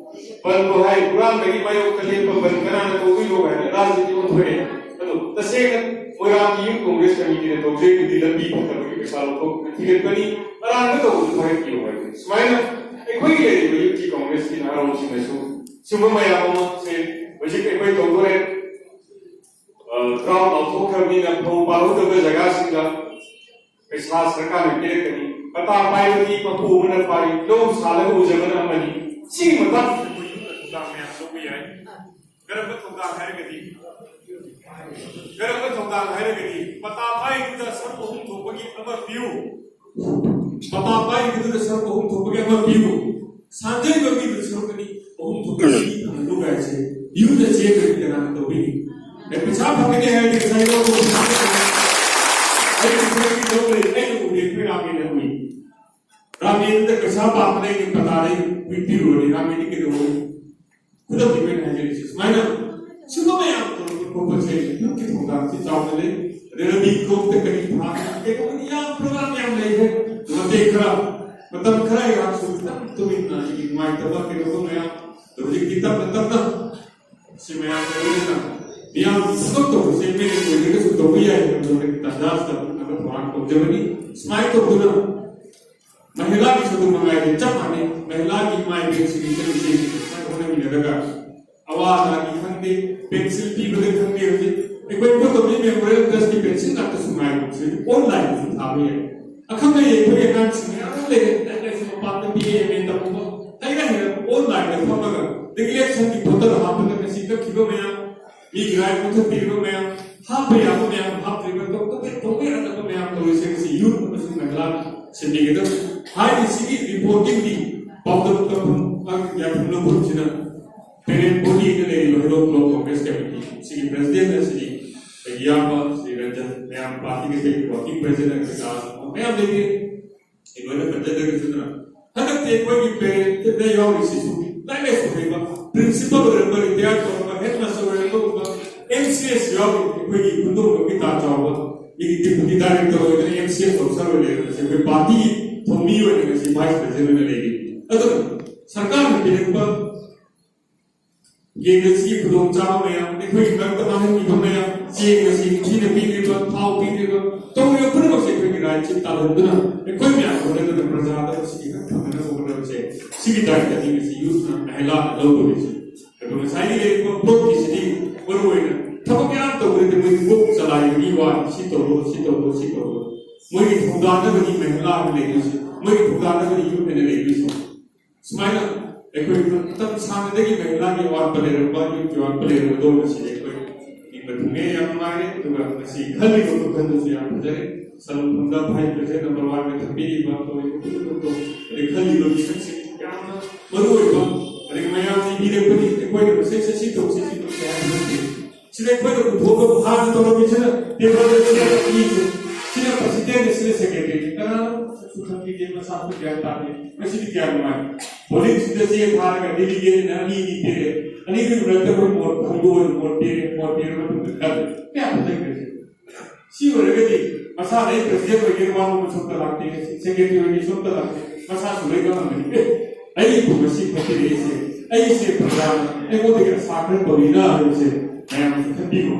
ꯕꯟꯗꯣ ꯍꯥꯏ ꯍꯨꯔꯥꯟꯕꯒꯤ ꯃꯥꯌꯣꯛꯇ ꯂꯦꯞꯄ ꯕꯟ ꯀꯅꯥꯅ ꯇꯧꯗꯣꯏꯅꯣ ꯍꯥꯏꯅ ꯔꯥꯖꯅꯤꯇꯤ ꯑꯣꯟꯊꯣꯛꯑꯦ꯫ ꯑꯗꯣ ꯇꯁꯦꯡꯅ ꯃꯣꯏꯔꯥꯡꯒꯤ ꯌꯨꯠ ꯀꯣꯡꯒ꯭ꯔꯦꯁ ꯀꯃꯤꯇꯤꯅ ꯇꯧꯖꯔꯤꯗꯨꯗꯤ ꯂꯝꯕꯤ ꯐꯠꯇꯕꯒꯤ ꯄꯩꯁꯥ ꯂꯧꯊꯣꯛꯇꯨꯅ ꯊꯤꯒꯠꯄꯅꯤ, ꯑꯔꯥꯟꯕ ꯇꯧꯕꯗꯨ ꯐꯒꯠꯄꯤꯌꯨ ꯍꯥꯏꯕꯅꯤ꯫ ꯁꯨꯃꯥꯏꯅ ꯑꯩꯈꯣꯏꯒꯤ ꯂꯩꯔꯤꯕ ꯌꯨꯠꯀꯤ ꯀꯣꯡꯒ꯭ꯔꯦꯁꯀꯤ ꯅꯍꯥꯔꯣꯜꯁꯤꯡꯅꯁꯨ ꯁꯤꯒꯨꯝꯕ ꯃꯌꯥꯝ ꯑꯃꯁꯦ ꯍꯧꯖꯤꯛ ꯑꯩꯈꯣꯏ ꯇꯧꯗꯣꯔꯦ꯫ ꯑ, ꯗ꯭ꯔꯥꯎꯠ ꯂꯥꯎꯊꯣꯛꯈ꯭ꯔꯕꯅꯤꯅ ꯐꯧ ꯄꯥꯜꯍꯧꯗꯕ ꯖꯒꯥꯁꯤꯡꯗ ꯄꯩꯁꯥ ꯁꯔꯀꯥꯔꯅ ꯄꯤꯔꯛꯀꯅꯤ꯫ ꯄꯇꯥ ꯄꯥꯏꯕꯗꯤ ꯃꯄꯨ ꯑꯃꯅ ꯄꯥꯏ, ꯂꯧ ꯁꯥꯜꯂꯒ ꯎꯖꯕꯅ ꯑꯃꯅꯤ꯫ ꯁꯤꯒꯤ ꯃꯇꯥꯡꯁꯤꯗ ꯑꯩꯈꯣꯏ ꯌꯨꯝꯗ ꯊꯧꯗꯥꯡ ꯃꯌꯥꯝ ꯂꯧꯕ ꯌꯥꯏ꯫ ꯀꯔꯝꯕ ꯊꯧꯗꯥꯡ ꯍꯥꯏꯔꯒꯗꯤ, ꯀꯔꯝꯕ ꯊꯧꯗꯥꯡ ꯍꯥꯏꯔꯒꯗꯤ ꯄꯇꯥ ꯄꯥꯏꯕꯗꯨꯗ ꯁꯔꯨꯛ ꯑꯍꯨꯝ ꯊꯣꯛꯄꯒꯤ ꯑꯃ ꯄꯤꯌꯨ, ꯄꯇꯥ ꯄꯥꯏꯕꯗꯨꯗ ꯁꯔꯨꯛ ꯑꯍꯨꯝ ꯊꯣꯛꯄꯒꯤ ꯑꯃ ꯄꯤꯌꯨ, ꯁꯥꯟꯖꯩꯕ ꯃꯤꯗꯨ ꯁꯔꯨꯛ ꯑꯅꯤ, ꯑꯍꯨꯝ ꯊꯣꯛꯄꯒꯤ ꯑꯅꯤ ꯊꯝꯍꯜꯂꯨ ꯍꯥꯏꯁꯦ ꯌꯨꯝꯗ ꯆꯦꯟꯗ꯭ꯔꯗꯤ ꯀꯅꯥꯅ ꯇꯧꯕꯤꯅꯤ? ꯑꯦ, ꯄꯩꯁꯥ ꯔꯥꯃꯦꯟꯗ ꯄꯩꯁꯥ ꯄꯥꯝꯕ ꯂꯩꯔꯦ, ꯄꯇꯥ ꯂꯩ, ꯄꯤꯕꯤꯔꯨꯔꯅꯤ꯫ ꯔꯥꯃꯦꯟꯗꯤ ꯀꯩꯗꯧꯕꯅꯤ? ꯈꯨꯗꯝ ꯑꯣꯏꯅ ꯍꯥꯏꯖꯔꯤꯁꯦ ꯁꯨꯃꯥꯏꯅ, ꯁꯤꯒꯨꯝꯕ ꯃꯌꯥꯝ ꯇꯧꯔꯛꯄ ꯈꯣꯠꯄꯁꯦ ꯌꯨꯠꯀꯤ ꯊꯧꯗꯥꯡꯁꯤ ꯆꯥꯎꯅ ꯂꯩ꯫ ꯑꯗꯩ ꯂꯝꯕꯤ ꯊꯣꯡꯗ ꯀꯔꯤ ꯊꯥ ꯀꯩꯗꯧꯕꯅꯤ, ꯌꯥꯝ ꯄ꯭ꯔꯣꯒ꯭ꯔꯥꯝ ꯌꯥꯝ ꯂꯩꯈ꯭ꯔꯦ꯫ ꯃꯇꯦꯛ ꯈꯔ, ꯃꯇꯝ ꯈꯔ ꯑꯩꯍꯥꯛꯁꯨ ꯈꯤꯇꯪ ꯇꯨꯃꯤꯟꯅ ꯑꯩꯒꯤ ꯅꯨꯡꯉꯥꯏꯇꯕ ꯀꯩꯗꯧꯕ ꯃꯌꯥꯝ, ꯑꯗꯣ ꯍꯧꯖꯤꯛꯇꯤ ꯇꯞꯅ ꯇꯞꯅ ꯁꯤ ꯃꯌꯥꯝ ꯇꯧꯕꯅꯤꯅ ꯃꯤꯌꯥꯝꯒꯤ ꯊꯕꯛ ꯇꯧꯕꯁꯦ ꯃꯦꯟ ꯑꯣꯏꯗ꯭ꯔꯒꯁꯨ ꯇꯧꯕ ꯌꯥꯏ ꯍꯥꯏꯕꯗꯣ ꯍꯧꯖꯤꯛ ꯇꯥꯟꯖꯥꯁꯤꯗ ꯄꯨꯝꯅꯃꯛ ꯊꯧꯔꯥꯡ ꯇꯧꯖꯕꯅꯤ꯫ ꯁꯨꯃꯥꯏꯅ ꯇꯧꯗꯨꯅ ꯃꯍꯤꯂꯥꯒꯤꯁꯨ ꯑꯗꯨꯝ ꯃꯉꯥꯏꯔꯦ, ꯆꯞ ꯃꯥꯟꯅꯩ꯫ ꯃꯍꯤꯂꯥꯒꯤ ꯏꯃꯥ ꯏꯕꯦꯟꯁꯤꯡꯒꯤ ꯏꯆꯟ ꯏꯆꯦꯁꯤꯡ ꯁꯨꯃꯥꯏꯅ ꯍꯣꯠꯅꯃꯤꯟꯅꯔꯒ ꯑꯋꯥ ꯑꯅꯥꯒꯤ ꯈꯪꯗꯦ, ꯄꯦꯟꯁꯤꯜ ꯄꯤꯕꯗ ꯈꯪꯗꯦ, ꯍꯧꯖꯤꯛ ꯑꯩꯈꯣꯏ ꯄꯣꯠꯇꯧꯅꯤ ꯃꯦꯃꯣꯔꯤꯌꯦꯜ ꯇ꯭ꯔꯁꯀꯤ ꯄꯦꯟꯁꯤꯜ ꯉꯥꯛꯇ ꯁꯨ ꯉꯥꯏꯕꯁꯦ ꯑꯣꯟꯂꯥꯏꯟꯗꯁꯨ ꯊꯥꯕ ꯌꯥꯏ꯫ ꯑꯈꯪ ꯑꯍꯩ ꯑꯩꯈꯣꯏ ꯑꯉꯥꯡꯁꯤꯡ ꯃꯌꯥꯝ ꯑꯃ ꯂꯩꯔꯦ, ꯂꯥꯏꯔꯤꯛ ꯂꯥꯏꯁꯨ ꯃꯄꯥꯟꯗ ꯕꯤ ꯑꯦ ꯑꯦꯝ ꯑꯦ ꯇꯝꯕ ꯍꯩꯔ ꯍꯩꯔ ꯑꯣꯟꯂꯥꯏꯟꯗ ꯐꯝꯃꯒ ꯑꯗꯒꯤ ꯏꯂꯦꯛꯁꯟꯒꯤ ꯚꯣꯇꯔ ꯍꯥꯞꯄꯗ ꯉꯁꯤ ꯀꯛꯈꯤꯕ ꯃꯌꯥꯝ, ꯃꯤꯒꯤ ꯔꯥꯏꯠ ꯃꯨꯊꯠꯄꯤꯔꯤꯕ ꯃꯌꯥꯝ, ꯍꯥꯞꯄ ꯌꯥꯕ ꯃꯌꯥꯝ ꯍꯥꯞꯇ꯭ꯔꯤꯕ, ꯇꯧ-, ꯇꯧꯕ ꯇꯧꯕ ꯌꯥꯗꯕ ꯃꯌꯥꯝ ꯇꯧꯔꯤꯁꯦ ꯉꯁꯤ ꯌꯨꯠ ꯑꯃꯁꯨꯡ ꯃꯍꯤꯂꯥꯅ ꯁꯤꯟꯕꯤꯒꯗꯕ꯫ ꯍꯥꯏꯔꯤꯁꯤꯒꯤ ꯔꯤꯄꯣꯔꯇꯤꯡꯗꯤ ꯄꯥꯎꯗꯝ ꯇꯧꯐꯝ, ꯌꯥꯐꯝ ꯂꯧꯐꯝꯁꯤꯅ ꯄꯦꯔꯦꯟ ꯕꯣꯗꯤꯗ ꯂꯩꯔꯤꯕ ꯍꯩꯔꯣꯛ ꯕ꯭ꯂꯣꯛ ꯀꯣꯡꯒ꯭ꯔꯦꯁ ꯀꯃꯤꯇꯤ, ꯁꯤꯒꯤ ꯄ꯭ꯔꯦꯁꯤꯗꯦꯟꯠ ꯑꯁꯤꯗꯤ ꯑꯩꯒꯤ ꯏꯌꯥꯝꯕ ꯁ꯭ꯔꯤ ꯔꯟꯖꯟ, ꯃꯌꯥꯝ ꯄꯥꯔꯇꯤꯒꯤ ꯑꯇꯩ ꯋꯥꯔꯀꯤꯡ ꯄ꯭ꯔꯦꯁꯤꯗꯦꯟꯠ ꯀꯩꯀꯥ ꯃꯌꯥꯝ ꯂꯩꯔꯤ꯫ ꯑꯩ ꯂꯣꯏꯅ ꯄꯟꯖꯗ꯭ꯔꯒꯁꯨ ꯑꯗꯨꯅ ꯍꯟꯗꯛꯇꯤ ꯑꯩꯈꯣꯏꯒꯤ ꯄꯦꯔꯦꯟꯠꯇ ꯌꯥꯎꯔꯤꯁꯤꯁꯨ ꯂꯥꯏꯔꯤꯛ ꯂꯥꯏꯁꯨ ꯍꯩꯕ, ꯄ꯭ꯔꯤꯟꯁꯤꯄꯜ ꯑꯣꯏꯔꯝꯕ, ꯔꯤꯇꯥꯌꯔ ꯇꯧꯔꯝꯕ, head master ꯑꯣꯏꯔꯝꯕꯒꯨꯝꯕ, M C S ꯌꯥꯎꯔꯤ꯫ ꯑꯩꯈꯣꯏꯒꯤ ꯈꯨꯟꯗꯣꯡꯕꯒꯤ ꯇꯥ ꯆꯥꯎꯕ, ꯃꯤꯒꯤ ꯗꯤꯄꯨꯇꯤ ꯗꯥꯏꯔꯦꯛꯇꯔ ꯑꯣꯏꯗꯅ ꯑꯦꯝ ꯁꯤ ꯑꯦꯁ ꯑꯣꯐꯤꯁꯥꯔ ꯑꯣꯏ ꯂꯩꯔꯕꯁꯦ ꯑꯩꯈꯣꯏ ꯄꯥꯔꯇꯤꯒꯤ ꯊꯧꯃꯤ ꯑꯣꯏꯅ ꯉꯁꯤ ꯚꯥꯏꯁ ꯄ꯭ꯔꯦꯁꯤꯗꯦꯟꯠ ꯑꯣꯏꯅ ꯂꯩꯔꯤ꯫ ꯑꯗꯨꯅ ꯁꯔꯀꯥꯔꯅ ꯄꯤꯔꯛꯄ ꯌꯦꯟ ꯑꯁꯤꯒꯤ ꯈꯨꯗꯣꯡꯆꯥꯕ ꯃꯌꯥꯝ, ꯑꯩꯈꯣꯏꯒꯤ ꯃꯔꯛꯇ ꯃꯥꯡꯍꯟꯈꯤꯕ ꯃꯌꯥꯝ, ꯆꯦꯡ ꯑꯁꯤ ꯅꯤꯡꯊꯤꯅ ꯄꯤꯗ꯭ꯔꯤꯕ, ꯊꯥꯎ ꯄꯤꯗ꯭ꯔꯤꯕ, ꯇꯧꯔꯤꯕ ꯄꯨꯝꯅꯃꯛꯁꯦ ꯑꯩꯈꯣꯏꯒꯤ ꯔꯥꯏꯠꯁꯤ ꯇꯥꯜꯍꯟꯗꯨꯅ ꯑꯩꯈꯣꯏ ꯃꯌꯥꯝ ꯍꯣꯠꯅꯗꯨꯅ ꯄ꯭ꯔꯖꯥꯗ ꯃꯁꯤꯒꯤ ꯍꯛ ꯐꯪꯅꯅꯕ ꯍꯣꯠꯅꯕꯁꯦ, ꯁꯤꯒꯤ ꯗꯥꯏꯇꯅꯤ ꯉꯁꯤ ꯌꯨꯠꯅ, ꯃꯍꯤꯂꯥꯅ ꯂꯧꯗꯣꯔꯤꯁꯦ꯫ ꯑꯗꯨꯒ ꯉꯁꯥꯏꯒꯤ ꯂꯩꯔꯤꯕ ꯕ꯭ꯂꯣꯛꯀꯤꯁꯤꯗꯤ ꯃꯔꯨ ꯑꯣꯏꯅ ꯊꯕꯛ ꯌꯥꯝ ꯇꯧꯗ꯭ꯔꯗꯤ ꯃꯣꯏ ꯀꯣꯛ ꯆꯂꯥꯏꯕꯒꯤ ꯋꯥꯅꯤ, ꯁꯤ ꯇꯧꯔꯣ, ꯁꯤ ꯇꯧꯔꯣ, ꯁꯤ ꯇꯧꯔꯣ꯫ ꯃꯣꯏꯒꯤ ꯊꯧꯗꯥꯡꯅꯕꯅꯤ ꯃꯍꯤꯂꯥ ꯑꯃ ꯂꯩꯔꯤꯁꯦ, ꯃꯣꯏꯒꯤ ꯊꯧꯗꯥꯡꯅꯕꯅꯤ ꯌꯨꯠ ꯑꯣꯏꯅ ꯂꯩꯔꯤꯁꯦ꯫ ꯁꯨꯃꯥꯏꯅ ꯑꯩꯈꯣꯏ ꯃꯇꯝ ꯁꯥꯡꯅꯗꯒꯤ ꯃꯍꯤꯂꯥꯒꯤ ꯑꯋꯥꯠꯄ ꯂꯩꯔꯝꯕ, ꯌꯨꯠꯀꯤ ꯑꯋꯥꯠꯄ ꯂꯩꯔꯝꯕꯗꯣ ꯉꯁꯤꯗꯤ ꯑꯩꯈꯣꯏ ꯅꯤꯡꯕ ꯊꯨꯡꯉꯦ, ꯌꯥꯝ ꯅꯨꯡꯉꯥꯏꯔꯦ꯫ ꯑꯗꯨꯒ ꯉꯁꯤ ꯈꯜꯂꯤꯕ ꯋꯥꯈꯜꯗꯨꯁꯨ ꯌꯥꯝ ꯐꯖꯔꯦ꯫ ꯁꯂꯨꯡꯐꯝꯗ ꯚꯥꯏꯁ ꯄ꯭ꯔꯦꯁꯤꯗꯦꯟꯠ ꯅꯝꯕꯔ ꯋꯥꯟꯒ ꯊꯝꯕꯤꯔꯤꯕ ꯇꯧꯔꯤꯕ ꯈꯨꯗꯤꯡꯃꯛꯇꯣ, ꯑꯗꯩ ꯈꯜꯂꯤꯕ ꯃꯤꯁꯛꯁꯤꯡ ꯌꯥꯝꯅ ꯃꯔꯨ ꯑꯣꯏꯕ, ꯑꯗꯒꯤ ꯃꯌꯥꯝꯅ ꯏꯕꯤꯔꯛꯄꯅꯤ, ꯑꯩꯈꯣꯏꯅ ꯃꯁꯦ ꯁꯤ ꯇꯧꯁꯤ, ꯁꯤ ꯇꯧꯁꯤ ꯍꯥꯏꯕ ꯅꯠꯇꯦ꯫ ꯁꯤꯗ ꯑꯩꯈꯣꯏꯅ ꯄꯨꯊꯣꯛꯑꯒ ꯍꯥꯟꯅ ꯇꯧꯔꯝꯃꯤꯁꯤꯅ ꯇꯦꯕꯜꯗ ꯆꯤꯌꯔ ꯑꯅꯤꯁꯦ, ꯁꯤꯅ ꯄ꯭ꯔꯦꯁꯤꯗꯦꯟꯠ, ꯁꯤꯅ ꯁꯦꯀ꯭ꯔꯦꯇꯔꯤ꯫ ꯀꯅꯥꯅꯣ ꯁꯨꯈꯪ ꯄꯤꯗꯦ, ꯃꯁꯥꯁꯨ ꯒ꯭ꯌꯥꯟ ꯇꯥꯗꯦ꯫ ꯃꯁꯤꯗꯤ ꯀꯌꯥ ꯅꯨꯡꯉꯥꯏ꯫ ꯄꯣꯂꯤꯡꯁꯤꯗ ꯆꯦ ꯊꯥꯔꯒ ꯗꯦꯂꯤꯒꯦꯠꯅ ꯑꯅꯤ ꯑꯅꯤ ꯄꯤꯔꯦ꯫ ꯑꯅꯤꯗꯨꯒꯤ ꯃꯔꯛꯇ ꯑꯩꯈꯣꯏ ꯃꯣꯠ ꯈꯪꯗꯣꯛꯑꯣꯏ, ꯃꯣꯠ ꯄꯤꯔꯦ, ꯃꯣꯠ ꯄꯤꯔ ꯃꯇꯨꯡꯗ ꯈꯜꯂꯦ꯫ ꯀꯌꯥ ꯐꯖꯈ꯭ꯔꯦ ꯁꯤ꯫ ꯁꯤ ꯑꯣꯏꯔꯒꯗꯤ ꯃꯁꯥꯅ ꯑꯩ ꯄ꯭ꯔꯁꯤꯗꯦꯟ ꯑꯣꯏꯒꯦ ꯋꯥꯅꯣꯝꯁꯨ ꯑꯝꯇ ꯂꯥꯛꯇꯦ, ꯁꯦꯀ꯭ꯔꯦꯇꯔꯤ ꯑꯣꯏꯒꯦꯁꯨ ꯑꯝꯇ ꯂꯥꯛꯇꯦ꯫ ꯃꯁꯥꯁꯨ ꯂꯣꯏ ꯈꯪꯉꯝꯒꯅꯤ꯫ ꯑꯦ, ꯑꯩꯕꯨ ꯉꯁꯤ ꯈꯟꯕꯤꯔꯛꯏꯁꯦ, ꯑꯩꯁꯦ ꯄ꯭ꯔꯖꯥꯅ ꯑꯩꯉꯣꯟꯗꯒꯤ ꯑꯁꯥ ꯈꯔ ꯇꯧꯔꯤꯅ ꯍꯥꯏꯕꯁꯦ ꯃꯌꯥꯝꯅꯁꯨ ꯈꯟꯕꯤꯌꯨ꯫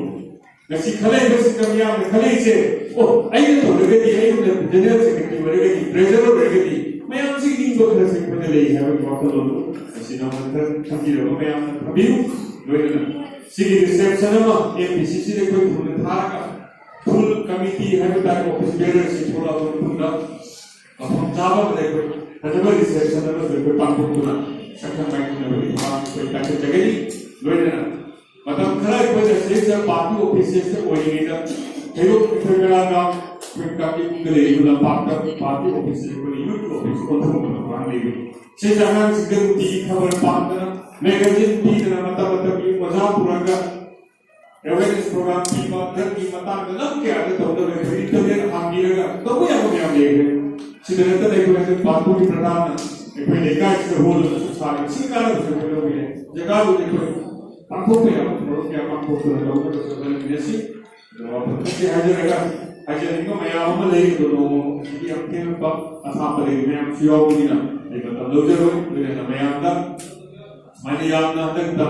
ꯉꯁꯤ ꯈꯜꯂꯛꯏꯕꯁꯤꯡꯗ ꯃꯤꯌꯥꯝꯅ ꯈꯜꯂꯛꯏꯁꯦ, ꯑꯣ, ꯑꯩꯅ ꯇꯧꯔꯒꯗꯤ, ꯑꯩꯅ ꯖꯦꯅꯔꯦꯜ ꯁꯦꯀ꯭ꯔꯦꯇꯔꯤ ꯑꯣꯏꯔꯒꯗꯤ, ꯇ꯭ꯔꯦꯖꯔꯔ ꯑꯣꯏꯔꯒꯗꯤ, ꯃꯌꯥꯝꯁꯤ ꯅꯤꯡꯕ ꯈꯔ ꯁꯦꯡꯕꯗ ꯂꯩ ꯍꯥꯏꯕꯒꯤ ꯋꯥꯈꯜꯂꯣꯟꯗꯨ ꯉꯁꯤ ꯅꯧꯅ ꯈꯔ ꯈꯟꯕꯤꯔꯕ ꯃꯌꯥꯝꯅ ꯐꯕꯤꯌꯨ꯫ ꯂꯣꯏꯅꯅ ꯁꯤꯒꯤ ꯔꯤꯁꯦꯞꯁꯟ ꯑꯃ ꯑꯦꯝ ꯄꯤ ꯁꯤ ꯁꯤꯗ ꯑꯩꯈꯣꯏ ꯊꯨꯅ ꯊꯥꯔꯒ ꯐꯨꯜ ꯀꯃꯤꯇꯤ ꯍꯥꯏꯕ ꯇꯥꯔꯦ, ꯑꯣꯐꯤꯁ ꯕꯦꯔꯔꯁꯤ ꯊꯣꯛꯂꯛꯑꯕ ꯃꯇꯨꯡꯗ ꯃꯐꯝ ꯆꯥꯕ ꯑꯃꯗ ꯑꯩꯈꯣꯏ ꯐꯖꯕ ꯔꯤꯁꯦꯞꯁꯟ ꯑꯃꯁꯨ ꯑꯩꯈꯣꯏ ꯄꯥꯡꯊꯣꯛꯇꯨꯅ ꯁꯛꯈꯪ ꯃꯥꯏꯈꯪꯅꯕꯒꯤ ꯊꯧꯔꯥꯡ ꯑꯩꯈꯣꯏ ꯄꯥꯏꯈꯠꯆꯒꯅꯤ꯫ ꯂꯣꯏꯅꯅ ꯃꯇꯝ ꯈꯔ ꯑꯩꯈꯣꯏꯅ ꯁꯤꯗꯩꯁꯤꯗ ꯄꯥꯔꯇꯤ ꯑꯣꯐꯤꯁ ꯁꯤꯗ ꯑꯣꯏꯔꯤꯉꯩꯗ ꯍꯩꯔꯣꯛ ꯑꯩꯈꯣꯏ ꯀꯔꯥꯒꯥꯝ ꯑꯩꯈꯣꯏ ꯀꯥꯡꯖꯩꯕꯨꯡꯗ ꯂꯩꯔꯤꯕ ꯂꯝꯄꯥꯛꯇ ꯄꯥꯔꯇꯤ ꯑꯣꯐꯤꯁꯁꯤ ꯑꯩꯈꯣꯏꯅ ꯌꯨꯠ ꯑꯣꯐꯤꯁ ꯑꯣꯟꯊꯣꯛꯅꯕ ꯊꯧꯔꯥꯡ ꯂꯩꯕꯅꯤ꯫ ꯁꯤꯗ ꯑꯉꯥꯡꯁꯤꯡꯗ ꯅꯨꯡꯇꯤꯒꯤ ꯈꯕꯔ ꯄꯥꯡꯗꯅ, ꯃꯦꯒꯥꯖꯤꯟ ꯄꯤꯗꯅ, ꯃꯇꯝ ꯃꯇꯝꯒꯤ ꯑꯣꯖꯥ ꯄꯨꯔꯒ ꯑꯦꯋꯦꯔꯅꯦꯁ ꯄ꯭ꯔꯣꯒ꯭ꯔꯥꯝ ꯄꯤꯕ, ꯗ꯭ꯔꯒꯀꯤ ꯃꯇꯥꯡꯗ ꯂꯝ ꯀꯌꯥꯗ ꯇꯧꯅꯕ ꯑꯩꯈꯣꯏ ꯏꯟꯇꯔꯅꯦꯠ ꯍꯥꯡꯕꯤꯔꯒ ꯇꯧꯕ ꯌꯥꯕ ꯃꯌꯥꯝ ꯂꯩꯈ꯭ꯔꯦ꯫ ꯁꯤꯗ ꯅꯠꯇꯅ ꯑꯩꯈꯣꯏ ꯍꯟꯗꯛ ꯄꯥꯡꯊꯣꯛꯀꯤ ꯄ꯭ꯔꯙꯥꯟꯅ ꯑꯩꯈꯣꯏ ꯂꯩꯀꯥꯏꯁꯤꯗ ꯍꯣꯜ ꯑꯃꯁꯨ ꯁꯥꯔꯒ ꯁꯤ ꯀꯥꯟꯅꯕꯁꯨ ꯑꯩꯈꯣꯏ ꯂꯧꯕ ꯌꯥꯏ꯫ ꯖꯒꯥꯗꯨꯗ ꯑꯩꯈꯣꯏ ꯄꯥꯡꯊꯣꯛꯄ ꯌꯥꯕ ꯊꯕꯛ ꯀꯌꯥ ꯄꯥꯡꯊꯣꯛꯇꯨꯅ ꯇꯧꯅꯕꯁꯨ ꯍꯣꯠꯅꯃꯤꯟꯅꯁꯤ꯫ ꯑꯗꯨꯒ ꯋꯥꯐꯝ ꯈꯔꯁꯤ ꯍꯥꯏꯖꯔꯒ ꯍꯥꯏꯖꯅꯤꯡꯕ ꯃꯌꯥꯝ ꯑꯃ ꯂꯩ, ꯑꯗꯨ ꯅꯣꯡꯃ ꯉꯁꯤꯗꯤ ꯌꯥꯝ ꯊꯦꯡꯂꯛꯄ ꯑꯊꯥꯞꯄ ꯂꯩꯕ ꯃꯌꯥꯝꯁꯨ ꯌꯥꯎꯕꯅꯤꯅ ꯑꯩ ꯃꯇꯝ ꯂꯧꯖꯔꯣꯏ꯫ ꯑꯗꯨꯅ ꯃꯌꯥꯝꯗ ꯁꯨꯃꯥꯏꯅ ꯌꯥꯝꯅ ꯍꯟꯗꯛꯇ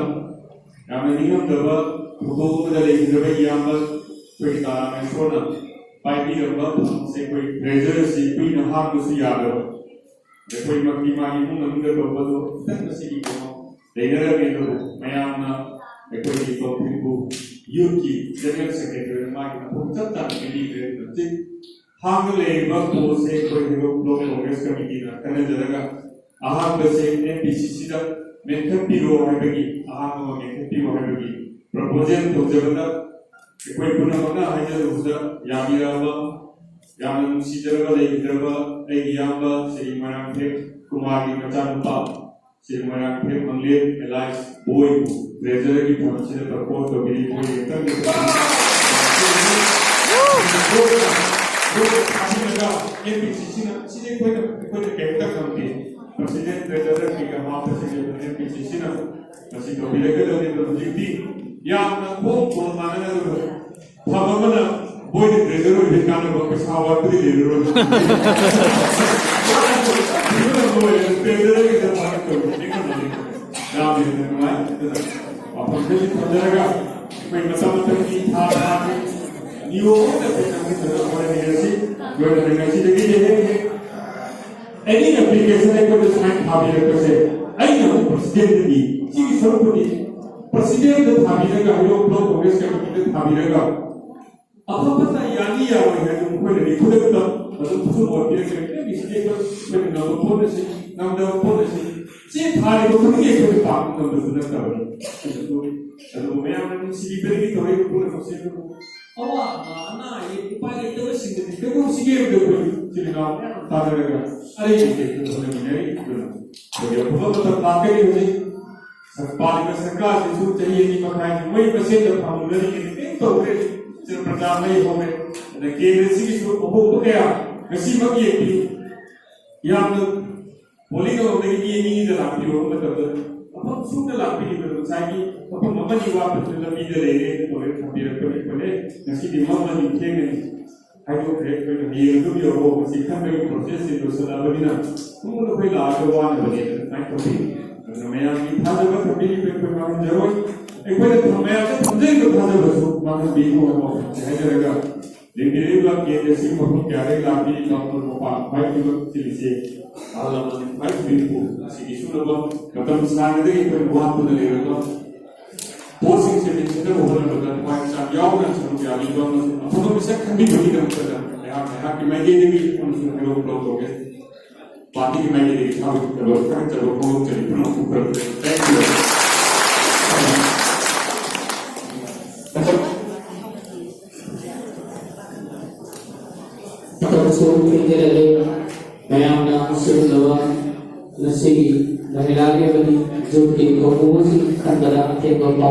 ꯌꯥꯝꯅ ꯅꯤꯡꯉꯝꯗꯕ ꯊꯧꯗꯣꯛ ꯑꯃꯗ ꯂꯩꯈꯤꯗ꯭ꯔꯕ ꯏꯌꯥꯝꯕ ꯑꯩꯈꯣꯏꯒꯤ ꯇꯥꯔꯥꯃꯦꯁꯣꯔꯅ ꯄꯥꯏꯕꯤꯔꯝꯕ ꯐꯝꯁꯦ ꯑꯩꯈꯣꯏ ꯇ꯭ꯔꯦꯖꯔꯁꯤ ꯀꯨꯏꯅ ꯍꯥꯡꯕꯁꯨ ꯌꯥꯗꯕ, ꯑꯩꯈꯣꯏꯃꯛꯇꯤ ꯃꯥꯒꯤ ꯏꯃꯨꯡ ꯃꯅꯨꯡꯗ ꯇꯧꯕꯗꯣ ꯈꯤꯇꯪ ꯉꯁꯤꯒꯤ ꯀꯩꯅꯣ ꯂꯩꯅꯔꯝꯃꯦ꯫ ꯑꯗꯨꯕꯨ ꯃꯌꯥꯝꯅ ꯑꯩꯈꯣꯏꯒꯤ ꯇꯣꯝꯊꯤꯟꯕꯨ ꯌꯨꯠꯀꯤ ꯖꯦꯅꯔꯦꯜ ꯁꯦꯀ꯭ꯔꯦꯇꯔꯤ ꯃꯥꯒꯤ ꯃꯐꯝ ꯆꯞ ꯆꯥꯅ ꯄꯤꯕꯤꯈ꯭ꯔꯦ꯫ ꯍꯧꯖꯤꯛ ꯍꯥꯡꯗ ꯂꯩꯔꯤꯕ ꯄꯣꯠꯁꯦ ꯑꯩꯈꯣꯏ ꯍꯩꯔꯣꯛ ꯕ꯭ꯂꯣꯛ ꯀꯣꯡꯒ꯭ꯔꯦꯁ ꯀꯃꯤꯇꯤꯅ ꯈꯟꯅꯖꯔꯒ ꯑꯍꯥꯡꯕꯁꯦ ꯑꯦꯝ ꯄꯤ ꯁꯤ ꯁꯤꯗ ꯃꯦꯟꯈꯠꯄꯤꯔꯣ ꯍꯥꯏꯕꯒꯤ, ꯑꯍꯥꯡꯕ ꯑꯃ ꯃꯦꯟꯈꯠꯄꯤꯔꯣ ꯍꯥꯏꯕꯒꯤ ꯄ꯭ꯔꯄꯣꯖꯦꯜ ꯇꯧꯖꯕꯗ ꯑꯩꯈꯣꯏ ꯄꯨꯝꯅꯃꯛꯅ ꯍꯥꯏꯖꯔꯨꯕꯗ ꯌꯥꯕꯤꯔꯛꯑꯕ, ꯌꯥꯝꯅ ꯅꯨꯡꯁꯤꯖꯔꯕ ꯂꯩꯈꯤꯗ꯭ꯔꯕ ꯑꯩꯒꯤ ꯏꯌꯥꯝꯕ ꯁ꯭ꯔꯤ ꯃꯣꯏꯔꯥꯡꯊꯦꯝ ꯀꯨꯃꯥꯔꯒꯤ ꯃꯆꯥꯅꯨꯄꯥ ꯁ꯭ꯔꯤ ꯃꯣꯏꯔꯥꯡꯊꯦꯝ ꯃꯪꯂꯦꯝ ꯑꯦꯂꯥꯏꯁ ꯕꯣꯏꯕꯨ ꯇ꯭ꯔꯦꯖꯔꯒꯤ ꯐꯝꯁꯤꯗ ꯄ꯭ꯔꯄꯣꯖ ꯇꯧꯕꯤꯔꯤ꯫ ꯕꯣꯏ ꯑꯃꯇꯪꯗꯤ ꯑꯦꯝ ꯄꯤ ꯁꯤ ꯁꯤꯅ ꯁꯤꯗꯤ ꯑꯩꯈꯣꯏꯅ ꯑꯩꯈꯣꯏꯅ ꯀꯔꯤꯝꯇ ꯈꯪꯗꯦ꯫ ꯄ꯭ꯔꯁꯤꯗꯦꯟ, ꯇ꯭ꯔꯦꯖꯔꯔ ꯀꯩꯀꯥ ꯍꯥꯞꯄꯁꯤꯡꯁꯦ ꯑꯦꯝ ꯄꯤ ꯁꯤ ꯁꯤꯅ ꯃꯁꯤ ꯇꯧꯕꯤꯔꯒꯗꯕꯅꯤ꯫ ꯑꯗꯣ ꯍꯧꯖꯤꯛꯇꯤ ꯌꯥꯝꯅ ꯈꯣꯡ ꯀꯣꯟ ꯃꯥꯟꯅꯅ ꯐꯕ ꯑꯃꯅ ꯃꯣꯏꯅ ꯇ꯭ꯔꯦꯖꯔ ꯑꯣꯏꯕꯩ ꯀꯥꯟꯅꯕ ꯄꯩꯁꯥ ꯋꯥꯠꯄꯗꯤ ꯂꯩꯔꯔꯣꯏ꯫ ꯇ꯭ꯔꯦꯖꯔꯒꯤ ꯗꯔꯀꯥꯔ ꯇꯧꯕꯅꯤ ꯈꯪꯕꯅꯤ꯫ ꯌꯥꯝꯅ ꯅꯨꯡꯉꯥꯏ꯫ ꯑꯗꯨꯅ ꯋꯥꯐꯝꯁꯤꯗꯒꯤ ꯊꯝꯖꯔꯒ ꯑꯩꯈꯣꯏ ꯃꯇꯝ ꯃꯇꯝꯒꯤ ꯊꯥ ꯊꯥꯒꯤ ꯅꯤꯌꯣꯝ ꯑꯃꯗ ꯑꯩꯈꯣꯏ ꯆꯪꯁꯤꯟꯖꯔꯒ ꯍꯣꯠꯅꯃꯤꯟꯅꯔꯁꯤ꯫ ꯂꯣꯏꯅꯅ ꯉꯁꯤꯗꯒꯤꯗꯤ ꯍꯦꯛ ꯍꯦꯛ ꯑꯦꯅꯤ ꯑꯦꯄ꯭ꯂꯤꯀꯦꯁꯟ ꯑꯩꯈꯣꯏꯗ ꯁꯨꯃꯥꯏꯅ ꯊꯥꯕꯤꯔꯛꯄꯁꯦ ꯑꯩꯅ ꯑꯃꯨꯛ ꯄ꯭ꯔꯁꯤꯗꯦꯟꯗꯒꯤ ꯁꯤꯒꯤ ꯁꯔꯨꯛꯄꯨꯗꯤ ꯄ꯭ꯔꯁꯤꯗꯦꯟꯗ ꯊꯥꯕꯤꯔꯒ ꯍꯩꯔꯣꯛ ꯕ꯭ꯂꯣꯛ ꯀꯣꯡꯒ꯭ꯔꯦꯁ ꯀꯃꯤꯇꯤꯗ ꯊꯥꯕꯤꯔꯒ ꯑꯐ ꯐꯠꯇ ꯌꯥꯅꯤ ꯌꯥꯔꯣꯏ ꯍꯥꯏꯗꯨ ꯃꯈꯣꯏꯅꯗꯤ ꯈꯨꯗꯛꯇ ꯑꯗꯨꯝ ꯈꯨꯗꯣꯡ ꯑꯣꯏꯕꯤꯔꯛꯀꯅꯤ꯫ ꯑꯩꯒꯤ ꯁꯤꯗꯤ ꯑꯩꯈꯣꯏ ꯑꯩꯈꯣꯏꯅ ꯉꯝꯕ ꯄꯣꯠ ꯑꯁꯤ ꯉꯝꯗꯕ ꯄꯣꯠ ꯑꯁꯤ ꯆꯦ ꯊꯥꯔꯤꯕ ꯈꯨꯗꯤꯡꯒꯤ ꯑꯩꯈꯣꯏꯅ ꯄꯥꯕ ꯉꯝꯕꯁꯨ ꯅꯠꯇꯕꯅꯤ꯫ ꯑꯗꯨꯕꯨ ꯑꯗꯨꯕꯨ ꯃꯌꯥꯝꯅ ꯅꯨꯡꯁꯤꯕꯤꯕꯗꯒꯤ ꯇꯧꯔꯛꯏꯕ ꯄꯨꯝꯅꯃꯛꯁꯦ ꯑꯗꯨꯕꯨ ꯑꯋꯥꯕ ꯑꯅꯥ ꯑꯌꯦꯛ ꯎꯄꯥꯏ ꯂꯩꯇꯕꯁꯤꯡꯗꯗꯤ ꯀꯩꯗꯧꯁꯤꯒꯦ ꯍꯥꯏꯕꯗ ꯑꯩꯈꯣꯏ ꯏꯆꯤꯜ ꯏꯅꯥꯎ ꯃꯌꯥꯝ ꯇꯥꯟꯅꯔꯒ ꯑꯔꯩ ꯂꯩꯇ ꯑꯩꯈꯣꯏ ꯍꯣꯠꯅꯃꯤꯟꯅꯔꯤ꯫ ꯑꯗꯨꯅ ꯑꯩꯈꯣꯏꯒꯤ ꯑꯐꯕ ꯃꯇꯝ ꯂꯥꯛꯀꯅꯤ꯫ ꯍꯧꯖꯤꯛ ꯄꯥꯜꯂꯤꯕ ꯁꯔꯀꯥꯔꯁꯤꯁꯨ ꯆꯍꯤ ꯑꯅꯤ ꯃꯈꯥꯏꯒꯤ ꯃꯣꯏ ꯃꯁꯦꯟꯗ ꯐꯥꯃꯨꯟꯅꯔꯤꯉꯩꯗ ꯀꯔꯤꯝ ꯇꯧꯗ꯭ꯔꯦ꯫ ꯁꯤꯅ ꯄ꯭ꯔꯖꯥ ꯃꯩ ꯍꯧꯔꯦ꯫ ꯑꯗ ꯀꯦꯟꯗ꯭ꯔꯁꯤꯒꯤꯁꯨ ꯑꯍꯣꯡꯕ ꯀꯌꯥ ꯉꯁꯤꯃꯛ ꯌꯦꯡꯕꯤꯌꯨ꯫ ꯌꯥꯝꯅ ꯄꯣꯂꯤꯡ ꯑꯃꯗꯒꯤ ꯃꯤ ꯑꯅꯤꯗ ꯂꯥꯛꯄꯤꯌꯨ ꯍꯥꯏꯕ ꯃꯇꯝꯗ ꯃꯐꯝ ꯁꯨꯅ ꯂꯥꯛꯄꯤꯔꯤꯕ ꯉꯁꯥꯏꯒꯤ ꯃꯐꯝ ꯑꯃꯅꯤ ꯋꯥꯠꯄꯗꯨꯅ ꯂꯝꯕꯤꯗ ꯂꯩꯔꯦ ꯇꯧꯔꯦ ꯊꯝꯕꯤꯔꯛꯄꯅꯤ ꯈꯣꯠꯂꯦ꯫ ꯉꯁꯤꯗꯤ ꯃꯝꯃꯅꯤ ꯊꯦꯡꯒꯅꯤ ꯍꯥꯏꯗꯣꯛꯈ꯭ꯔꯦ꯫ ꯑꯩꯈꯣꯏꯅ ꯍꯌꯦꯡ ꯑꯗꯨꯝ ꯌꯧꯔꯛꯑꯣ꯫ ꯃꯁꯤ ꯈꯟꯕꯒꯤ ꯄ꯭ꯔꯣꯁꯦꯁꯁꯤ ꯂꯣꯏꯁꯤꯜꯂꯛꯑꯕꯅꯤꯅ ꯁꯨꯝ ꯑꯩꯈꯣꯏ ꯂꯥꯛꯑꯒ ꯋꯥꯅꯕꯅꯦꯅ ꯑꯗꯨꯃꯥꯏꯅ ꯇꯧꯕꯤ꯫ ꯑꯗꯨꯅ ꯃꯌꯥꯝꯒꯤ ꯊꯥꯖꯕ ꯊꯝꯕꯤꯔꯤꯕ ꯑꯩꯈꯣꯏ ꯃꯥꯡꯍꯟꯖꯔꯣꯏ꯫ ꯑꯩꯈꯣꯏꯅ ꯊꯝ- ꯃꯌꯥꯝꯗ ꯊꯝꯖꯔꯤꯕ ꯊꯥꯖꯕꯁꯨ ꯃꯥꯡꯍꯟꯕꯤꯔꯣꯏ ꯍꯥꯏꯖꯔꯒ ꯂꯦꯡꯕꯤꯔꯤꯕ ꯀꯦꯟꯗ꯭ꯔꯁꯤ ꯃꯐꯝ ꯀꯌꯥꯗꯒꯤ ꯂꯥꯛꯄꯤꯔꯤꯕ ꯑꯃꯣꯠ ꯃꯄꯥꯟ ꯈ꯭ꯋꯥꯏ ꯄꯤꯕ ꯁꯤꯜꯂꯤꯁꯦ ꯑꯍꯜ ꯂꯃꯟ ꯈ꯭ꯋꯥꯏ ꯄꯤꯕ ꯑꯁꯤꯒꯤ ꯁꯨꯅꯕ ꯃꯇꯝ ꯁꯥꯡꯅꯗꯒꯤ ꯑꯩꯈꯣꯏꯅ ꯋꯥꯠꯇꯨꯅ ꯂꯩꯔꯕ ꯄꯣꯠꯁꯤꯡꯁꯦ ꯃꯦꯟꯁꯤꯟꯅꯕ ꯍꯣꯠꯅꯕꯗ ꯊꯋꯥꯏ ꯍꯛꯆꯥꯡ ꯌꯥꯎꯅ ꯁꯔꯨꯛ ꯌꯥꯕꯤꯕ ꯑꯃꯁꯨꯡ ꯑꯐꯕ ꯃꯤꯁꯛ ꯈꯟꯕꯤꯕꯒꯤꯗꯃꯛꯇ ꯑꯩꯍꯥꯛ ꯑꯩꯍꯥꯛꯀꯤ ꯃꯥꯏꯀꯩꯗꯒꯤ ꯑꯃꯁꯨꯡ ꯍꯦꯔꯣ ꯀ꯭ꯂꯕ ꯇꯧꯒꯦ ꯄꯥꯔꯇꯤꯒꯤ ꯃꯥꯏꯀꯩꯗꯒꯤ ꯊꯥꯒꯠꯆꯕ ꯊꯥꯒꯠꯆꯕ ꯐꯣꯡꯗꯣꯛꯆꯔꯤ꯫ ꯄꯨꯝꯅꯃꯛꯄꯨ ꯈꯨꯔꯨꯝꯖꯔꯤ꯫ Thank you꯫ ꯃꯇꯝꯁꯨ ꯊꯦꯡꯖꯤꯜꯂꯛꯂꯦ꯫ ꯃꯌꯥꯝꯅ ꯑꯁꯤꯒꯨꯝꯂꯕ ꯉꯁꯤꯒꯤ ꯃꯍꯤꯂꯥꯒꯤ ꯑꯃꯗꯤ ꯌꯨꯠꯀꯤ ꯀꯧꯕꯁꯤꯡ ꯈꯟꯕꯗ ꯑꯊꯦꯡꯕ ꯄꯥꯎ